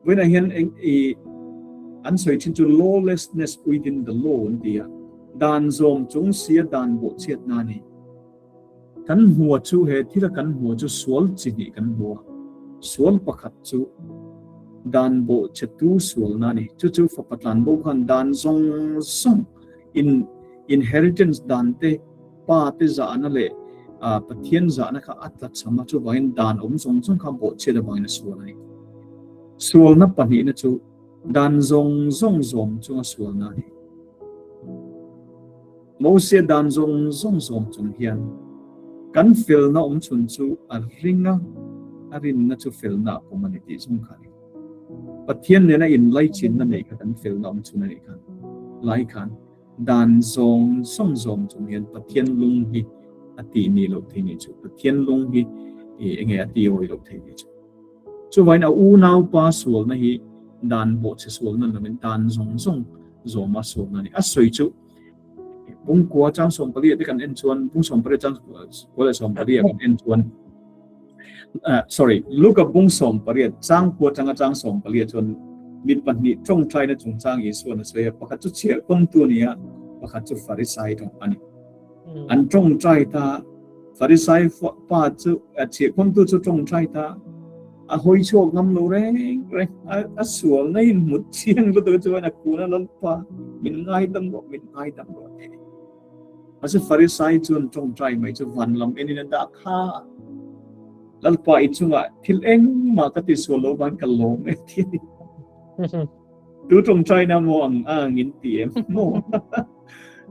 Speaker 1: Vawiinah hian eng i an sawi thin chu lawlessness within the law an ti a, dan zawm chung sia dan bawhchhiatna a ni. Kan hmuh chu he thila kan hmuh chu sual chi hnih kan hmu a. Sual pakhat chu dan bawh chhetu sualna a ni. Chu chu fapa tlan bo khan dan zawng zawng in inheritance dan te pa te zahna leh Pathian zahna kha a tla cham a, chuvangin dan awm zawng zawng kha bawh chhiat avangin a sual a ni. Sualna pahnihna chu dan zawng zawng zawm chunga sualna a ni. Mosia dan zawng zawng zawm chung hian kan felna awm chhun chu a ring a, a rinna chu felna a pawm a ni tih zawng kha a ni. Pathian nena inlaichinna neih kha kan felna awm chhun a nih khan lai khan dan zawng zawng zawm chung hian Pathian lung hi a tih nih loh thei nih chu. Pathian lung hi enge a ti awi loh thei nih chu. Chuvain a unaupa sualna hi dan bawhchhe sualna lovin dan zawng zawng zawma sualna a ni. A sawi chu Bungkua chang 14 te kan en chuan bung 18 chang kua leh 14 kan en chuan sorry Luka bung 18 chang kua changa chang 14 chuan mi pahnih tawngtaina chungchang Isuan a sawi a, pakhat chu chhiahkawmtu a ni a, pakhat chu Farisai tawng a ni. An tawngtai ta, Farisai pa chu chhiahkawmtu chu tawngtai ta, a hawi chhuak ngam lo reng reng, a sual na in hmut chiang lutuk chuan a kun a Lalpa min ngaidam rawh, min ngaidam rawh a ti. Mahse Farisai chuan tawngtai mai chu van lam enin a dah kha a, Lalpa i chungah thil engmah ka tisual lo vang ka lawm e ti a ni. Tu tawngtaina maw ang ang in ti em maw?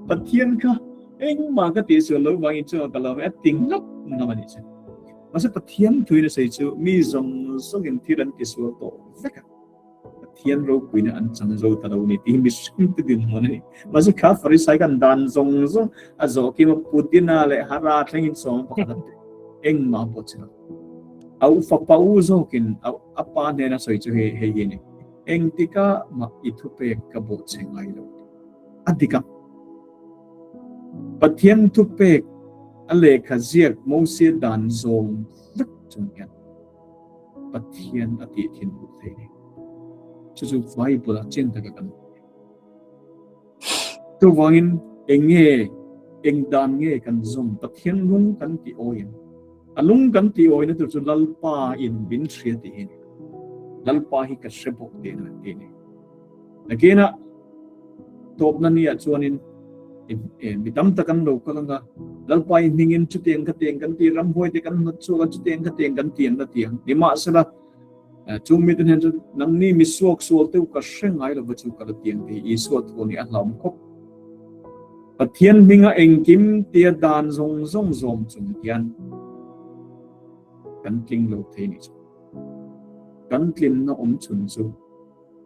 Speaker 1: Pathian kha engmah ka tih sual lo vangin chuan ka lawm e a ti ngap ngam a nih chu. Mahse Pathian thuin a sawi chu mi zawng zawngin thil an ti sual tawh vek a. Pathian ropuina an chang zo ta lo ni tih hi mihring te dinhmun a ni. Mahse kha Farisai khan dan zawng zawng a zawh kim a, Putina leh Hara thlengin sawm pakhat an ti. Engmah pawh che lo. A u fapa u zawkin a pa hnena sawi chu hei hei hi a ni. Engtika mah i thupek ka bawh che ngai lo tih a dik a. Pathian thupek a lehkha ziak Mosia dan zawm vek chung hian Pathian a tih thin duh thei ni. Chu chu Bible ah chiang taka kan hmu thei. Chuvangin eng nge, eng dan nge kan zawm Pathian lung kan tih awi ang. A lung kan tih awina tur chu Lalpa in min hria tih hi a ni. Lalpa hi ka hre bawk tih a ti a ni. Nakinah tawpna ni ah chuanin mi tam tak an lo kal anga, Lalpa i hmingin chutiang ka tiang kan ti, ramhuai te kan hnawt chhuak a, chutiang ka tiang kan ti an la ti ang. Nimahsela, chung mite hnen chu nangni mi suak sual teuh ka hre ngai lova chu ka la tiang tih hi Isua thu nih a hlauhawm khawp. Pathian hminga engkim tia dan zawng zawng zawm chung hian kan tling lo thei ni chu. Kan tlinna awm chhun chu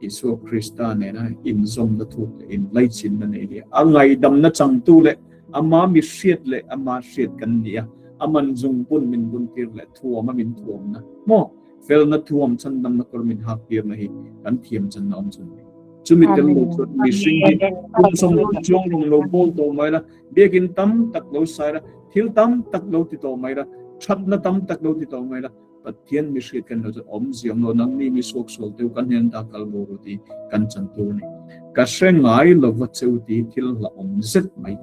Speaker 1: Isua Krista nena inzawmna thuk leh inlaichinna nei hi a ngaihdamna changtu leh ama mi hriat leh ama hriat kan ni a, a man zungbun min buntir leh thuama min thuamna maw felna thuam chhandamna kawr min hak tirna hi kan thiam channa awm chhun ni. Chumi tel lo chuan mihring hi kum sawm chuang rawng lo bawl tawh mai la, biakin tam tak lo sai la, thil tam tak lo ti tawh mai la, thatna tam tak lo ti tawh mai la, Pathian mi hriat kan lo chu awm ziam lo, nangni mi suak sual teu kan hian ta kal bo ru ti kan chan tur a ni. Ka hre ngai lova cheu ti thil hla awm zet mai.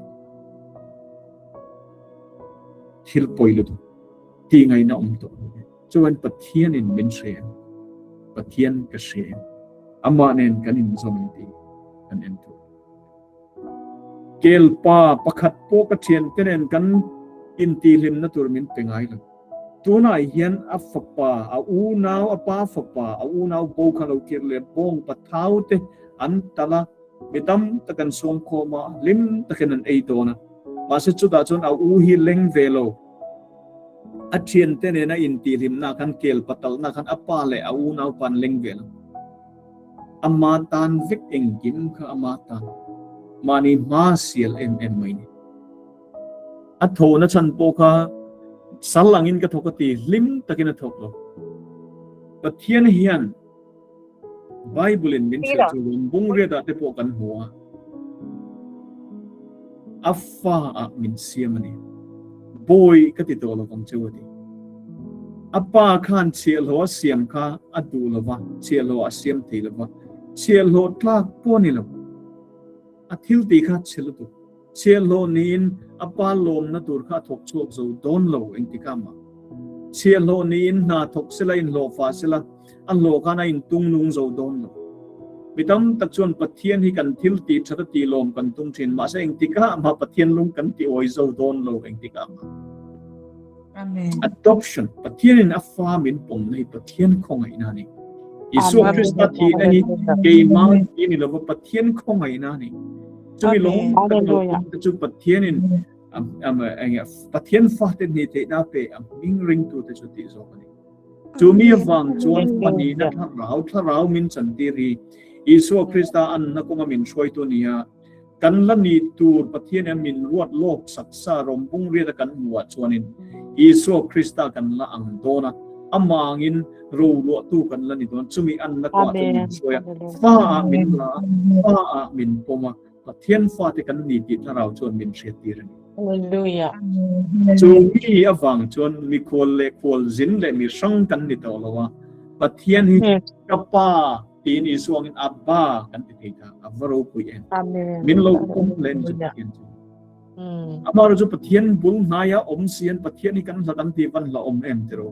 Speaker 1: Thil pawi lutuk ti ngaihna awm tawh lo e. Chuan Pathianin min hre em? Pathian ka hre em? Amah nen kan inzawm em tih kan en tur. Kelpa pakhat pawh ka thiante nen kan intihhlimna tur min pe ngai lo. Tunah hian a fapa, a unau, a pa fapa, a unau bo kha lo kir leh bawng pathau te an tal a, mi tam tak an sawm khawm a, hlim takin an ei dawn a. Mahse chutah chuan a u hi leng ve lo. A thiante nena intihhlimna khan kel patalna khan a pa leh a unau pa an leng ve lo. Ama tan vek engkim kha ama tan. Mahni hma sial em em mai ni. A thawhna chhan pawh kha sal angin ka thawk a ti, hlim takin a thawk lo. Pathian hian Bible in min hrilh chu rawn bung riat ah te pawh kan hmu a, a fa ah min siam a ni. Bawi ka ti tawh lo vang cheu a ti. A pa khan chhiahhlawh a siam kha a duh lo va, chhiahhlawh a siam thei lo va, chhiahhlawh tlak pawh a ni lo. A thil tih kha chhe lutuk. Chhiahhlawh niin a pa lawmna tur kha a thawk chhuak zo dawn lo engtikah mah. Chhiahhlawh niin hna thawk sela inhlawhfah sela a hlawh khan a intung nung zo dawn lo. Mi tam tak chuan Pathian hi kan thil tih that a tih lawm kan tum thin, mahse engtikah mah Pathian lung kan ti awi zo dawn lo engtikah mah.
Speaker 2: Amen.
Speaker 1: Adoption, Pathianin a fa min pawmna hi Pathian khawngaihna a ni. Isua Krista thihna hi keimah thi ni lova Pathian khawngaihna a ni. Chumi lawm tak lo te chu Pathianin Pathian fate ni theihna pe a hming ringtu te chu tih zawk a ni. Chu mi avang chuan panina thlarau thlarau min chantir hi Isua Krista anna kawnga min hruaitu ni a. Kan la nih tur Pathian hian min ruat lawk sak sa rawng bung riat a kan hmuh ah chuanin Isua Krista kan la ang dawn a, amangin roluahtu kan la ni dawn. Chumi anna kawngah chuan min hruai a, fa ah min la a, fa ah min pawm a, Pathian fate kan ni tih thlarau chuan min hriattir a ni.
Speaker 4: Hallelujah.
Speaker 1: Chu mi avang chuan mikhual leh khualzin leh mi hrang kan ni tawh lo a, Pathian hi ka Pa Tiin Isua angin Abba kan ti thei ta, a va ropui em.
Speaker 4: Amen.
Speaker 1: Min lo pawm le ni chu Pathian chu. Amah chu Pathian bul hnaia awm si an Pathian hi kan hlat ang ti van hla awm em tiro.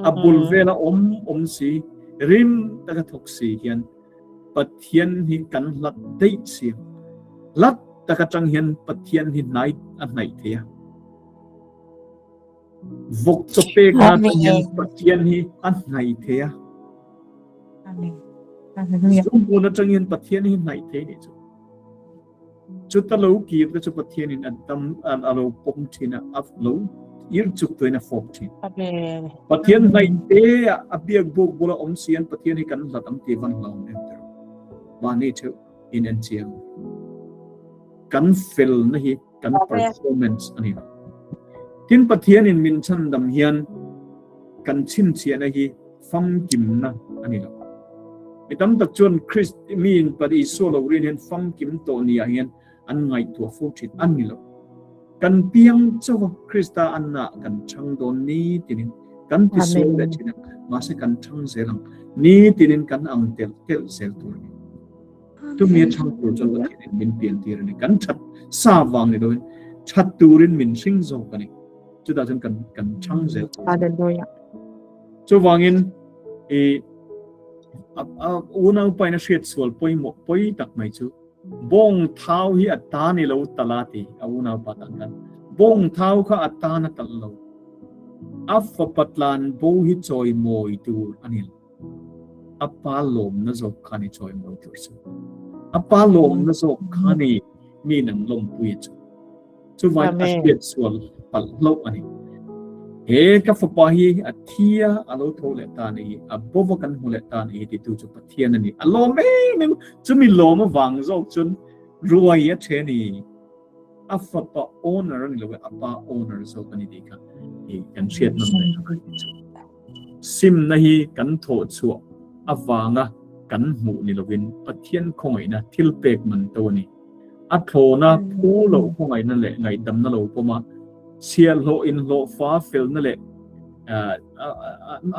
Speaker 1: A bul vela awm awm si rim taka thawk si hian Pathian hi kan hlat daih si. Hlat taka tang hian Pathian hi hnai a hnaih thei a. Vawk chaw pek na atang hian Pathian hi a hnaih thei a.
Speaker 2: Amen. Hallelujah.
Speaker 1: Zumhmun atang hian Pathian hi hnaih thei ni chu. Chuta lo kir te chu Pathian in an tam an alo pawm thin a, a lo ir chuk tuin a fawp thin.
Speaker 4: Amen.
Speaker 1: Pathian hnaih te a a biak buk bula awm si an Pathian hi kan hlat ang ti van hlauhawm em tiraw. Mahni theuh in en chiang. Kan fel na hi kan performance a ni lo. Tin, Pathianin min chhandam hian kan chhinchhiahna hi famkimna a ni lo. Mi tam tak chuan Christ miin Pat Isua lo rin hian famkim tawh niah hian an ngaihtuah fo thin a ni lo. Kan piang chauh a, Krista anna kan chhang dawn ni tinin kan tisual leh thin a, mahse kan chhang zel ang. Ni tinin kan ang telh telh zel tur a ni. Chumi a chhang tur chuan Pathianin min pian tir a ni. Kan that sa vang ni loin that turin min hring zawk a ni. Chutah chuan kan kan chhang zel tur.
Speaker 2: Hallelujah.
Speaker 1: Chuvangin i unau paina hriat sual pawimawh pawi tak mai chu bawng thau hi a ta ni lo tala ti a unau pa tan khan bawng thau kha a ta na tal lo a fapa tlan bo hi chawimawi tur a ni lo. A pa lawmna zawk kha ni chawimawi tur chu. A pa lawmna zawk kha ni mi nang lawmpui chu. Chuvain a hriat sual palh hlauh a ni. He ka fapa hi a thi a, a lo tho leh ta ni hi, a bova kan hmu leh ta ni hi titu chu Pathian a ni. A lawm em em, chumi lawm avang zawk chuan ruai a the ni. A fapa owner a ni lo e, a pa owner zawk a ni tih kha kan hriat nawn leh a ni chu. Simna hi kan thawh chhuah avanga kan hmuh ni lovin Pathian khawngaihna thil pek man to a ni. A thlawna phu loh khawngaihna leh ngaihdamna lo pawm a, chhiahhlawh inhlawhfa felna leh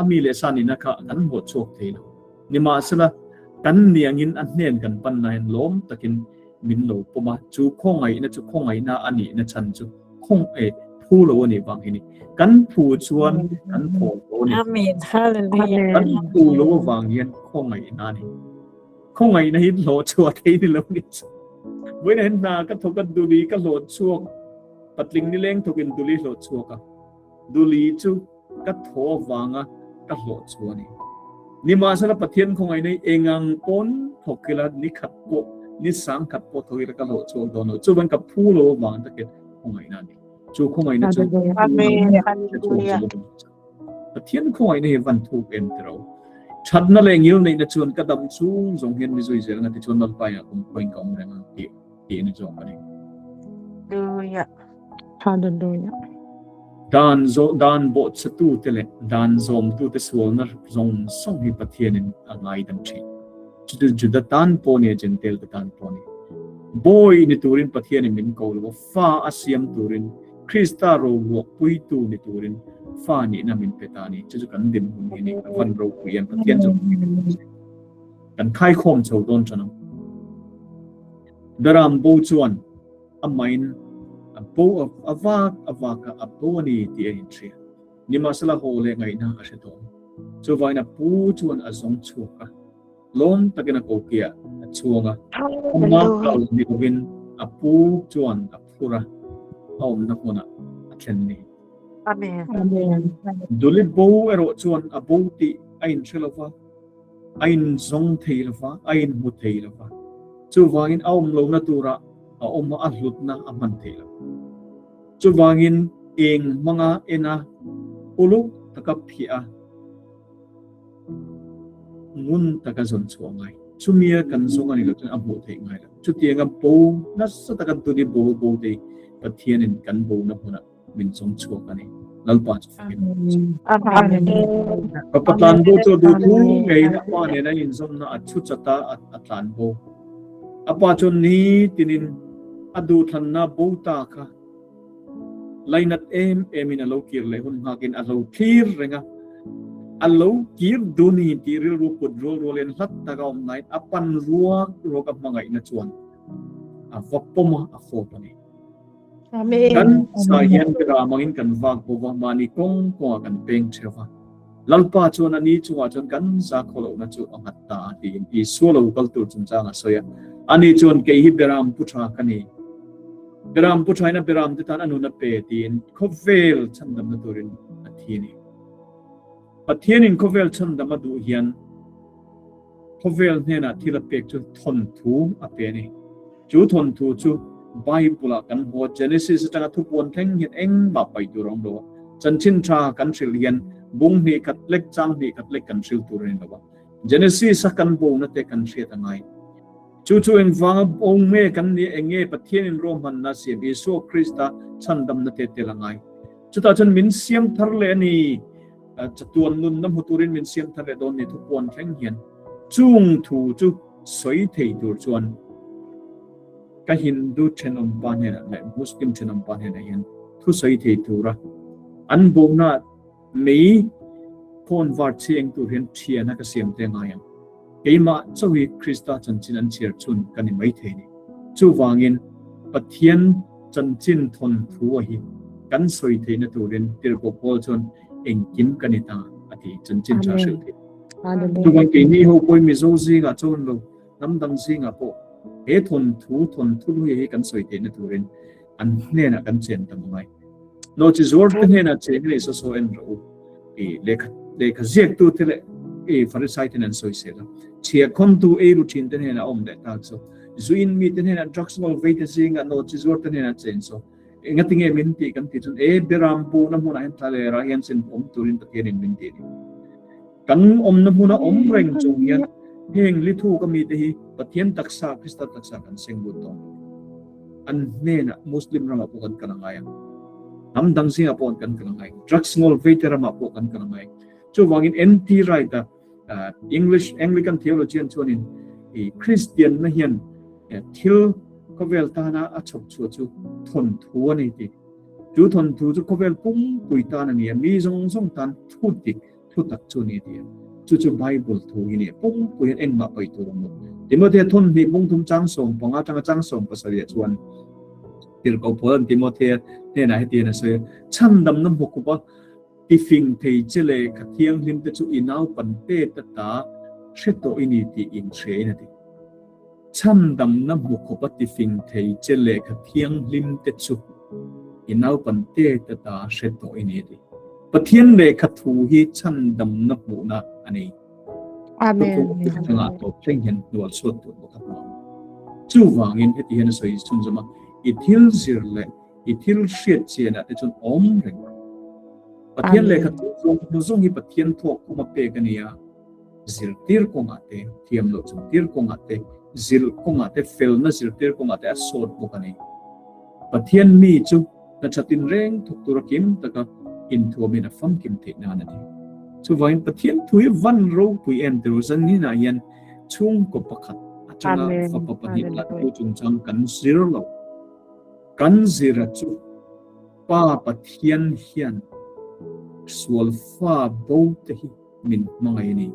Speaker 1: a mi leh sa nihna kha kan hmuh chhuak thei lo. Nimahsela, kan niangin a hnen kan pan laiin lawm takin min lo pawm a, chu khawngaihna chu khawngaihna a nihna chhan chu khawng e phu lo a nih vang hi ni. Kan phu chuan kan thaw lo a ni.
Speaker 4: Amen. Hallelujah.
Speaker 1: Kan phu lo avang hian khawngaihna a ni. Khawngaihna hi hlawh chhuah thei ni lo ni. Vawiin ah hian hna ka thawk a, duli ka hlawh chhuak, patling nileng thawkin duli hlawh chhuak a. Duli chu ka thaw avanga ka hlawh chu a ni. Nimahsela Pathian khawngaihna hi engang pawn thawk ila ni khat pawh, ni sang khat pawh thawk ila ka hlawh chhuak dawn lo. Chuvan ka phu lo avang takin khawngaihna a ni. Chu khawngaihna chu
Speaker 4: Amen. Hallelujah.
Speaker 1: Pathian khawngaihna hi van thuk em tiro. Thatna leh ngil neihna chuan ka dam chung zawng hian mi zui zel nga ti chuan Lalpa inah kum khawiin ka awm reng ang tih tih ni zawk a ni.
Speaker 4: Hallelujah.
Speaker 2: Hallelujah.
Speaker 1: Dan zo dan bawhchhetu te leh dan zawmtu te sualna zawng zawng hi Pathianin a ngaidam thin. Chuti Juda tan pawh ni a Gentail te tan pawh ni. Bawi ni turin Pathianin min ko lo a, fa a siam turin Krista roluah puitu ni turin fa nihna min pe ta a ni. Chu chu kan dinhmun hi a ni. A van ropui em Pathian chu kan khaikhawm chho dawn tan ang. Daram bo chuan. Amahin a bo a vak a vak a, a bo a ni tih a inhria. Nimahsela haw leh ngaihna a hre tawh. Chuvangin a pu chuan a zawng chhuak a, lawm takin a kokiah a chhuang a. Ama kal ni lovin a pu chuan a phur a, a awmna hmunah a thlen ni.
Speaker 4: Amen.
Speaker 1: Duli bo erawh chuan a bo tih a inhre lo va, a inzawng thei lo va, a inhmu thei lo va. Chuvangin a awm lohna turah a awm a, a hlutna a hman thei lo. Chuvangin eng hmanga en a, uluk taka phiah a, ngun taka zawn chhuah ngai. Chumia kan zawng a ni lo chuan a hmuh theih ngai lo. Chutianga bo nasa taka duli bo bo te Pathianin kan bona hmunah min zawng chhuak a ni. Lalpa chu fakin awm rawh se.
Speaker 4: Amen.
Speaker 1: Fapa tlan bo chu a duh thu ngeiin a pa nen a inzawmna a thu chat a, a tlan bo. A pa chuan ni tinin a duhthlanna bo ta kha lainat em emin a lo kir leh hun nghakin a lo thlir reng a. A lo kir dun hi tih rilru put rual rualin hlat taka awm nain a pan ruak ruak a hmangaihna chuan a va pawm a, a fawp a ni. Kan sa hian ka mangin kan vak bo va, mahni kawng kawngah kan peng theuh va. Lalpa chuan a ni chungah chuan kan za khaw lohna chu a nghat ta a tiin Isua lo kal tur chungchang a sawi a. Ani chuan kei hi Beram pu tha ka ni. Beram pu thain a Beram te tan a nun a pe tiin khawvel chhandamna turin a thi a ni. Pathianin khawvel chhandam a duh hian Khawvel hnenah thil a pek chu thawnthu a pe a ni. Chu thawnthu chu Bible-ah kan hmu a, Genesis atanga thupuan thleng hian engmah paih tur a awm lo a. Chanchin tha kan hrilh hian bung hnih khat lek, chang hnih khat lek kan hrilh tur a ni lo a. Genesis-a kan bona te kan hriat a ngai. Chu chu engvanga bo nge kan nih, eng nge Pathianin ruahmanna a siam, Isua Krista chhandamna te tel a ngai. Chutah chuan min siam thar leh a ni. Chatuan nunna hmu turin min siam thar leh dawn ni thupuan thleng hian chung thu chu sawi thei tur chuan ka Hindu thenawm pa hnenah leh Muslim thenawm pa hnenah hian thu sawi thei tura an bona mei khawn var cheng tur hian thiana ka siam te ngai ang. Keimah chauh hi Krista chanchin an chhiar chhun ka ni mai thei ni. Chuvangin Pathian chanchin thawnthu a hi kan sawi theihna turin Tirhkoh Paul chuan engkim ka ni ta a ti, chanchin tha hrilh thei. Chuvang keini ho pawhin Mizo zingah chuan lo hnam dang zingah pawh he thawnthu thawnthu lui hi kan sawi theihna turin an hnenah kan chen tam angai. Nawhchi zuar te hnenah cheng leh saw saw en rawh u. I lehkha lehkha ziaktu te leh i Farisai ten an sawi sel a. Chhia khawntu ei ru thin te hnenah awm leh ta chu. Zuin mi te hnenah drugs ngol vei te zingah nawhchi zuar te hnenah chen saw. Engati nge min tih kan tih chuan e Beram pu na hmunah hian thla leh rah hian sin awm turin Pathianin min tih a ni. Kan awmna hmuna awm reng chung hian heng lithu ka mite hi Pathian taksa Krista taksa kan seng lut tawh. An hnenah Muslim ramah pawh kan kal a ngai a, hnam dang zingah pawh kan kal a ngai, drugs ngawl veite ramah pawh kan kal a ngai. Chuvangin NT Wright a English Anglican theologian chuanin i Christian na hian thil khawvel tana a chhawp chhuah chu thawnthu a ni tih. Chu thawnthu chu khawvel pumpui tan a ni a, mi zawng zawng tan thu dik Thu tak chu ni tih a, chu chu Bible thu hi ni a, pumpuiin engmah paih tur awm lo. Timothea thun hnih bung thum chang 15 atanga chang 17 chuan Tirhkoh Paula'n Timothea hnenah hetiang a sawi a, Chhandamna hmu khup a, tifing thei che leh kha thianghlim te chu i naupan pet ata hre tawh i ni tih inhriain a ti. Chhandamna hmu khawp a tifing thei che lehkha thianghlim te chu i naupan tet ata hre tawh i ni a ti. Pathian lehkha thu hi chhandamna hmuhna a ni.
Speaker 2: Amen.
Speaker 1: Thuthlung tawp thleng hian hnual chhuat tur bawk a hmu ang. Chuvangin heti hian a sawi chhunzawm a, i thil zir leh i thil hriat chianah te chuan awm reng rawh. Pathian lehkha thu zawng zawng hi Pathian thawk khuma pek a ni a. Zirtir kawngah te, thiam loh chungtir kawngah te, zilh kawngah te, felna zirtir kawngah te a sawt bawk a ni. Pathian mi chu hna tha tinreng thawk tura kim taka inthuamin a famkim theih nan a ni. Chuvangin Pathian thu hi van ropui em ti Rosanina hian chhungkaw pakhat atanga fapa pahnih tlantu chungchang kan zir lo. Kan zira chu Pa Pathian hian sual fa bo te hi min hmangaih a ni.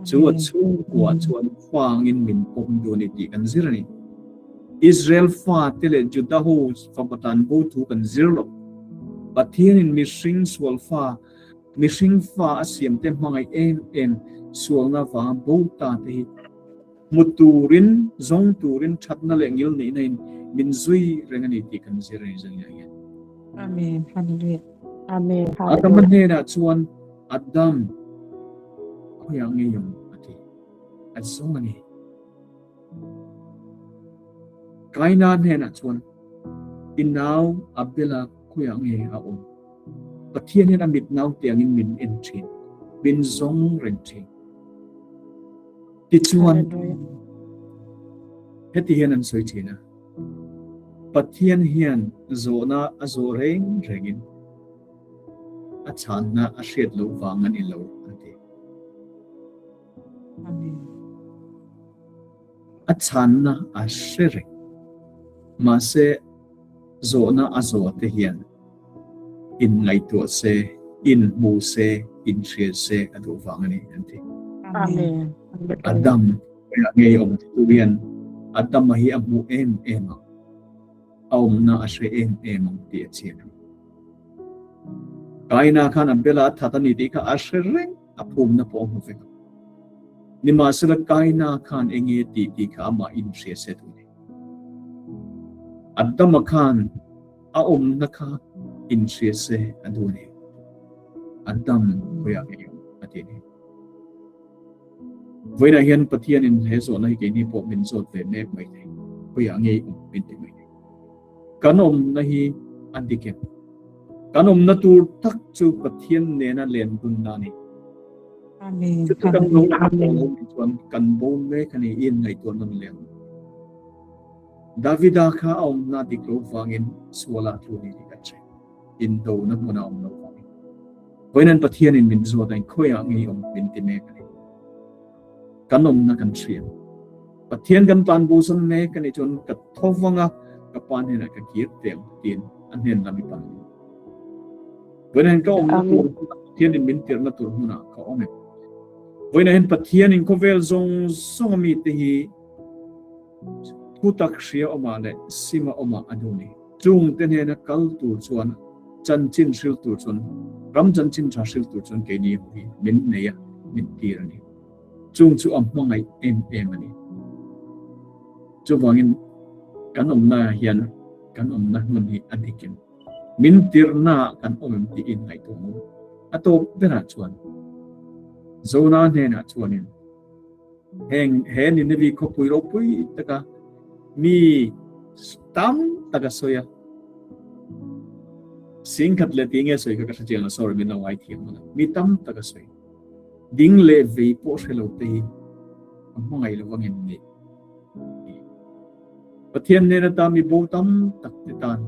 Speaker 1: Chu a chhungkua chuan fangin min pawm duh a ni tih kan zir a ni. Israel fate leh Juda ho fapa tan bo thu kan zir lo. Pathianin mihring sual fa, mihring fa a siamte hmangaih em em sualna vanga bo ta te hi hmu turin, zawng turin thatna leh ngil neihna in min zui reng a ni tih kan zir a ni zan hian.
Speaker 2: Amen. Hallelujah.
Speaker 4: Amen.
Speaker 1: Adama hnenah chuan Adam, khawiah nge i awm? a ti. A zawng a ni. Kaina hnenah chuan, I nau Abela khawiah nge a awm? Pathian hian a mit nau tiangin min en thin, min zawng reng thin. Tichuan, heti hian an sawi thin a, Pathian hian zawhna a zawh reng rengin a chhanna a hriat loh vang a ni lo, an ti. A chhanna a hre reng. Mahse, zawhna a zawh te hian inngaihtuah se, inhmu se, inhria se a duh vang a ni, an ti.
Speaker 4: Amen.
Speaker 1: Adam khawiah nge awm ti tu hian Adama hi a hmu em em ang, a awmna a hre em em ang tih a chiang a ni. Kaina khan Abela a that a ni tih kha a hre reng. A phumna pawh a hmu vek a. Nimahsela Kaina khan enge tih tih kha amah inhria se duh ni. Adama khan a awmna kha inhria se a duh ni. Adam khawiah nge i awm a ti ni. Vawiinah hian Pathianin he zawhna hi keini pawh min zawt ve mek mai thei. Khawiah nge i awm min ti mai thei. Kan awmna hi a dik em? Kan awmna tur tak chu Pathian nena len dunna a ni.
Speaker 2: Amen.
Speaker 1: Chuti kan lo awm tawh lo nih chuan kan bo mek a ni i inngaihtuah nawn leh ang. Davida kha a awmna dik lo vangin sualah tlu ni tih kan hre. Indona hmun a awm lo vangin. Vawiin Pathianin min zawt a, khawiah nge i awm min ti mek a ni. Kan awmna kan hria. Pathian kan tan bo zan mek a nih chuan ka tho vang a, ka pa hnenah ka kir teh ang tiin a hnen lam i pan a ni. Vawiinah hian ka awmna tur hmunah Pathianin min tirhna tur hmunah ka awm em? Vawiinah hian Pathianin khawvel zawng zawng a mite hi thutak hria awmah leh sima awmah a duh ni. Chungte hnena kal tur chuan chanchin hril tur chuan ram chanchin tha hril tur chuan keini ho hi min nei a, min tir a ni. Chung chu a hmangaih em em a ni. Chuvangin kan awmna hian kan awmna hmun hi a dik em? Min tirhna ah kan awm em tiin ngaihtuah ang u. A tawp berah chuan Zona hnenah chuanin heng he Nineveh khawpui ropui taka mi tam tak a sawi a. Singkhat leh tih nge sawi kha ka hre chiang lo, sorry min lo ngaithiam ang a. Mi tam tak a sawi. Ding leh vei pawh hre lo te hi a hmangaih lo angin ni. Pathian nen ata mi bo tam tak te tan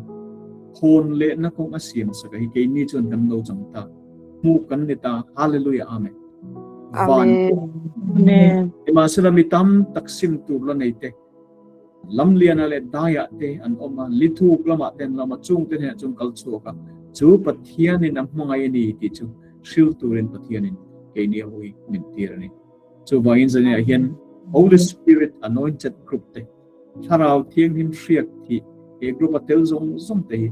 Speaker 1: hawn lehna kawng a siam sak a hi keini chuan kan lo chang ta. Hmuh kan ni ta. Hallelujah Amen. Van
Speaker 4: Amen.
Speaker 1: Nimahsela mi tam tak sim tur la nei te Lamliana leh Daiah te an awm a, Lithuk lamah te an lam a, chungte hnenah chuan kal chhuak a, chu Pathianin a hmangaih a ni tih chu hril turin Pathianin keini a hui min tir a ni. Chuvangin zaniah hian Holy Spirit Anointed Group te, Thlarau Thianghlim hriak thih he group a tel zawng zawng te hi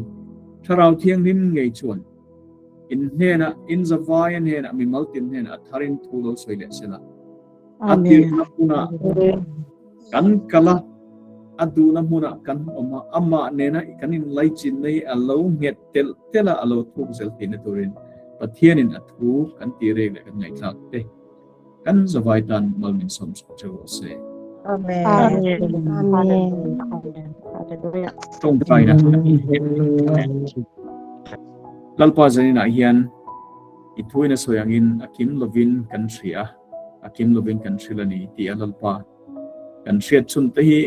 Speaker 1: Thlarau Thianghlim ngei chuan in hnenah, in zavaia hnenah, mimal tin hnenah a tharin thu lo sawi leh sela. A tirhna hmunah kan kal a, a duhna hmunah kan awm a, amah nena kan inlaichinna hi a lo nghet telh telh a, a lo thuk zel theihna turin Pathianin a thu kan tih rek leh kan ngaihthlak te kan zavai tan mal min sawm chhuak theuh rawh se.
Speaker 4: Amen. Amen. Hallelujah.
Speaker 1: Tawngtaina Lalpa zaninah hian i thuin a sawi angin a kim lovin kan hria a. a kim lovin kan hrilh a ni tih a Lalpa kan hriat chhun te hi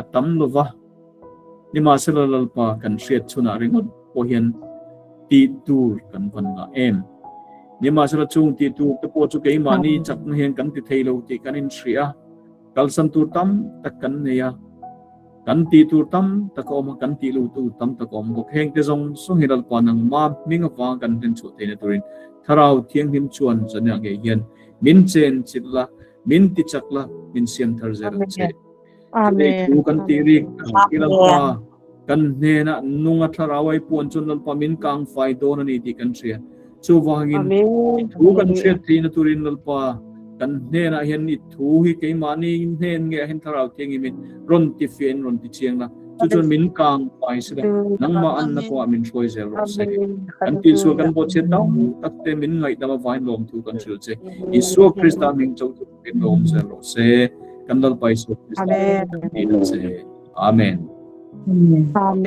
Speaker 1: a tam lova, nimahsela Lalpa kan hriat chhunah ringawt pawh hian tih tur kan van ngah em. Nimahsela chung tih tur te pawh chu keimahni chakna hian kan ti thei lo tih kan inhria a, kalsan tur tam tak kan nei a, kan tih tur tam tak a awm a, kan tih lo tur tam tak a awm bawk. Heng te zawng zawng hi Lalpa nangma hming avanga kan hlen chhuah theihna turin Thlarau Thianghlim chuan zaniah ngei hian min chen chilh la, min ti chak la, min siam thar zel ang che. Chutei thu kan tih rik i Lalpa kan hnena nunga thlarau ai puan chuan Lalpa min kang fai dawn a ni tih kan hria. Chuvangin i thu kan hriat theihna turin Lalpa kan hnenah hian i thu hi keimahni hnen nge ah hian thlarau thianghlimin rawn ti fiahin rawn ti chiang la. Chu chuan min kang fai sila nangmah anna kawngah min hruai zel rawh se. Kan tihsual kan bawhchhiat tam tak te min ngaihdam avain lawmthu kan hrilh che. Isua Krista hming chauh chu Min lawm zel rawh se. Kan Lalpa Isua Krista
Speaker 4: Amen.
Speaker 1: Amen.
Speaker 4: Amen.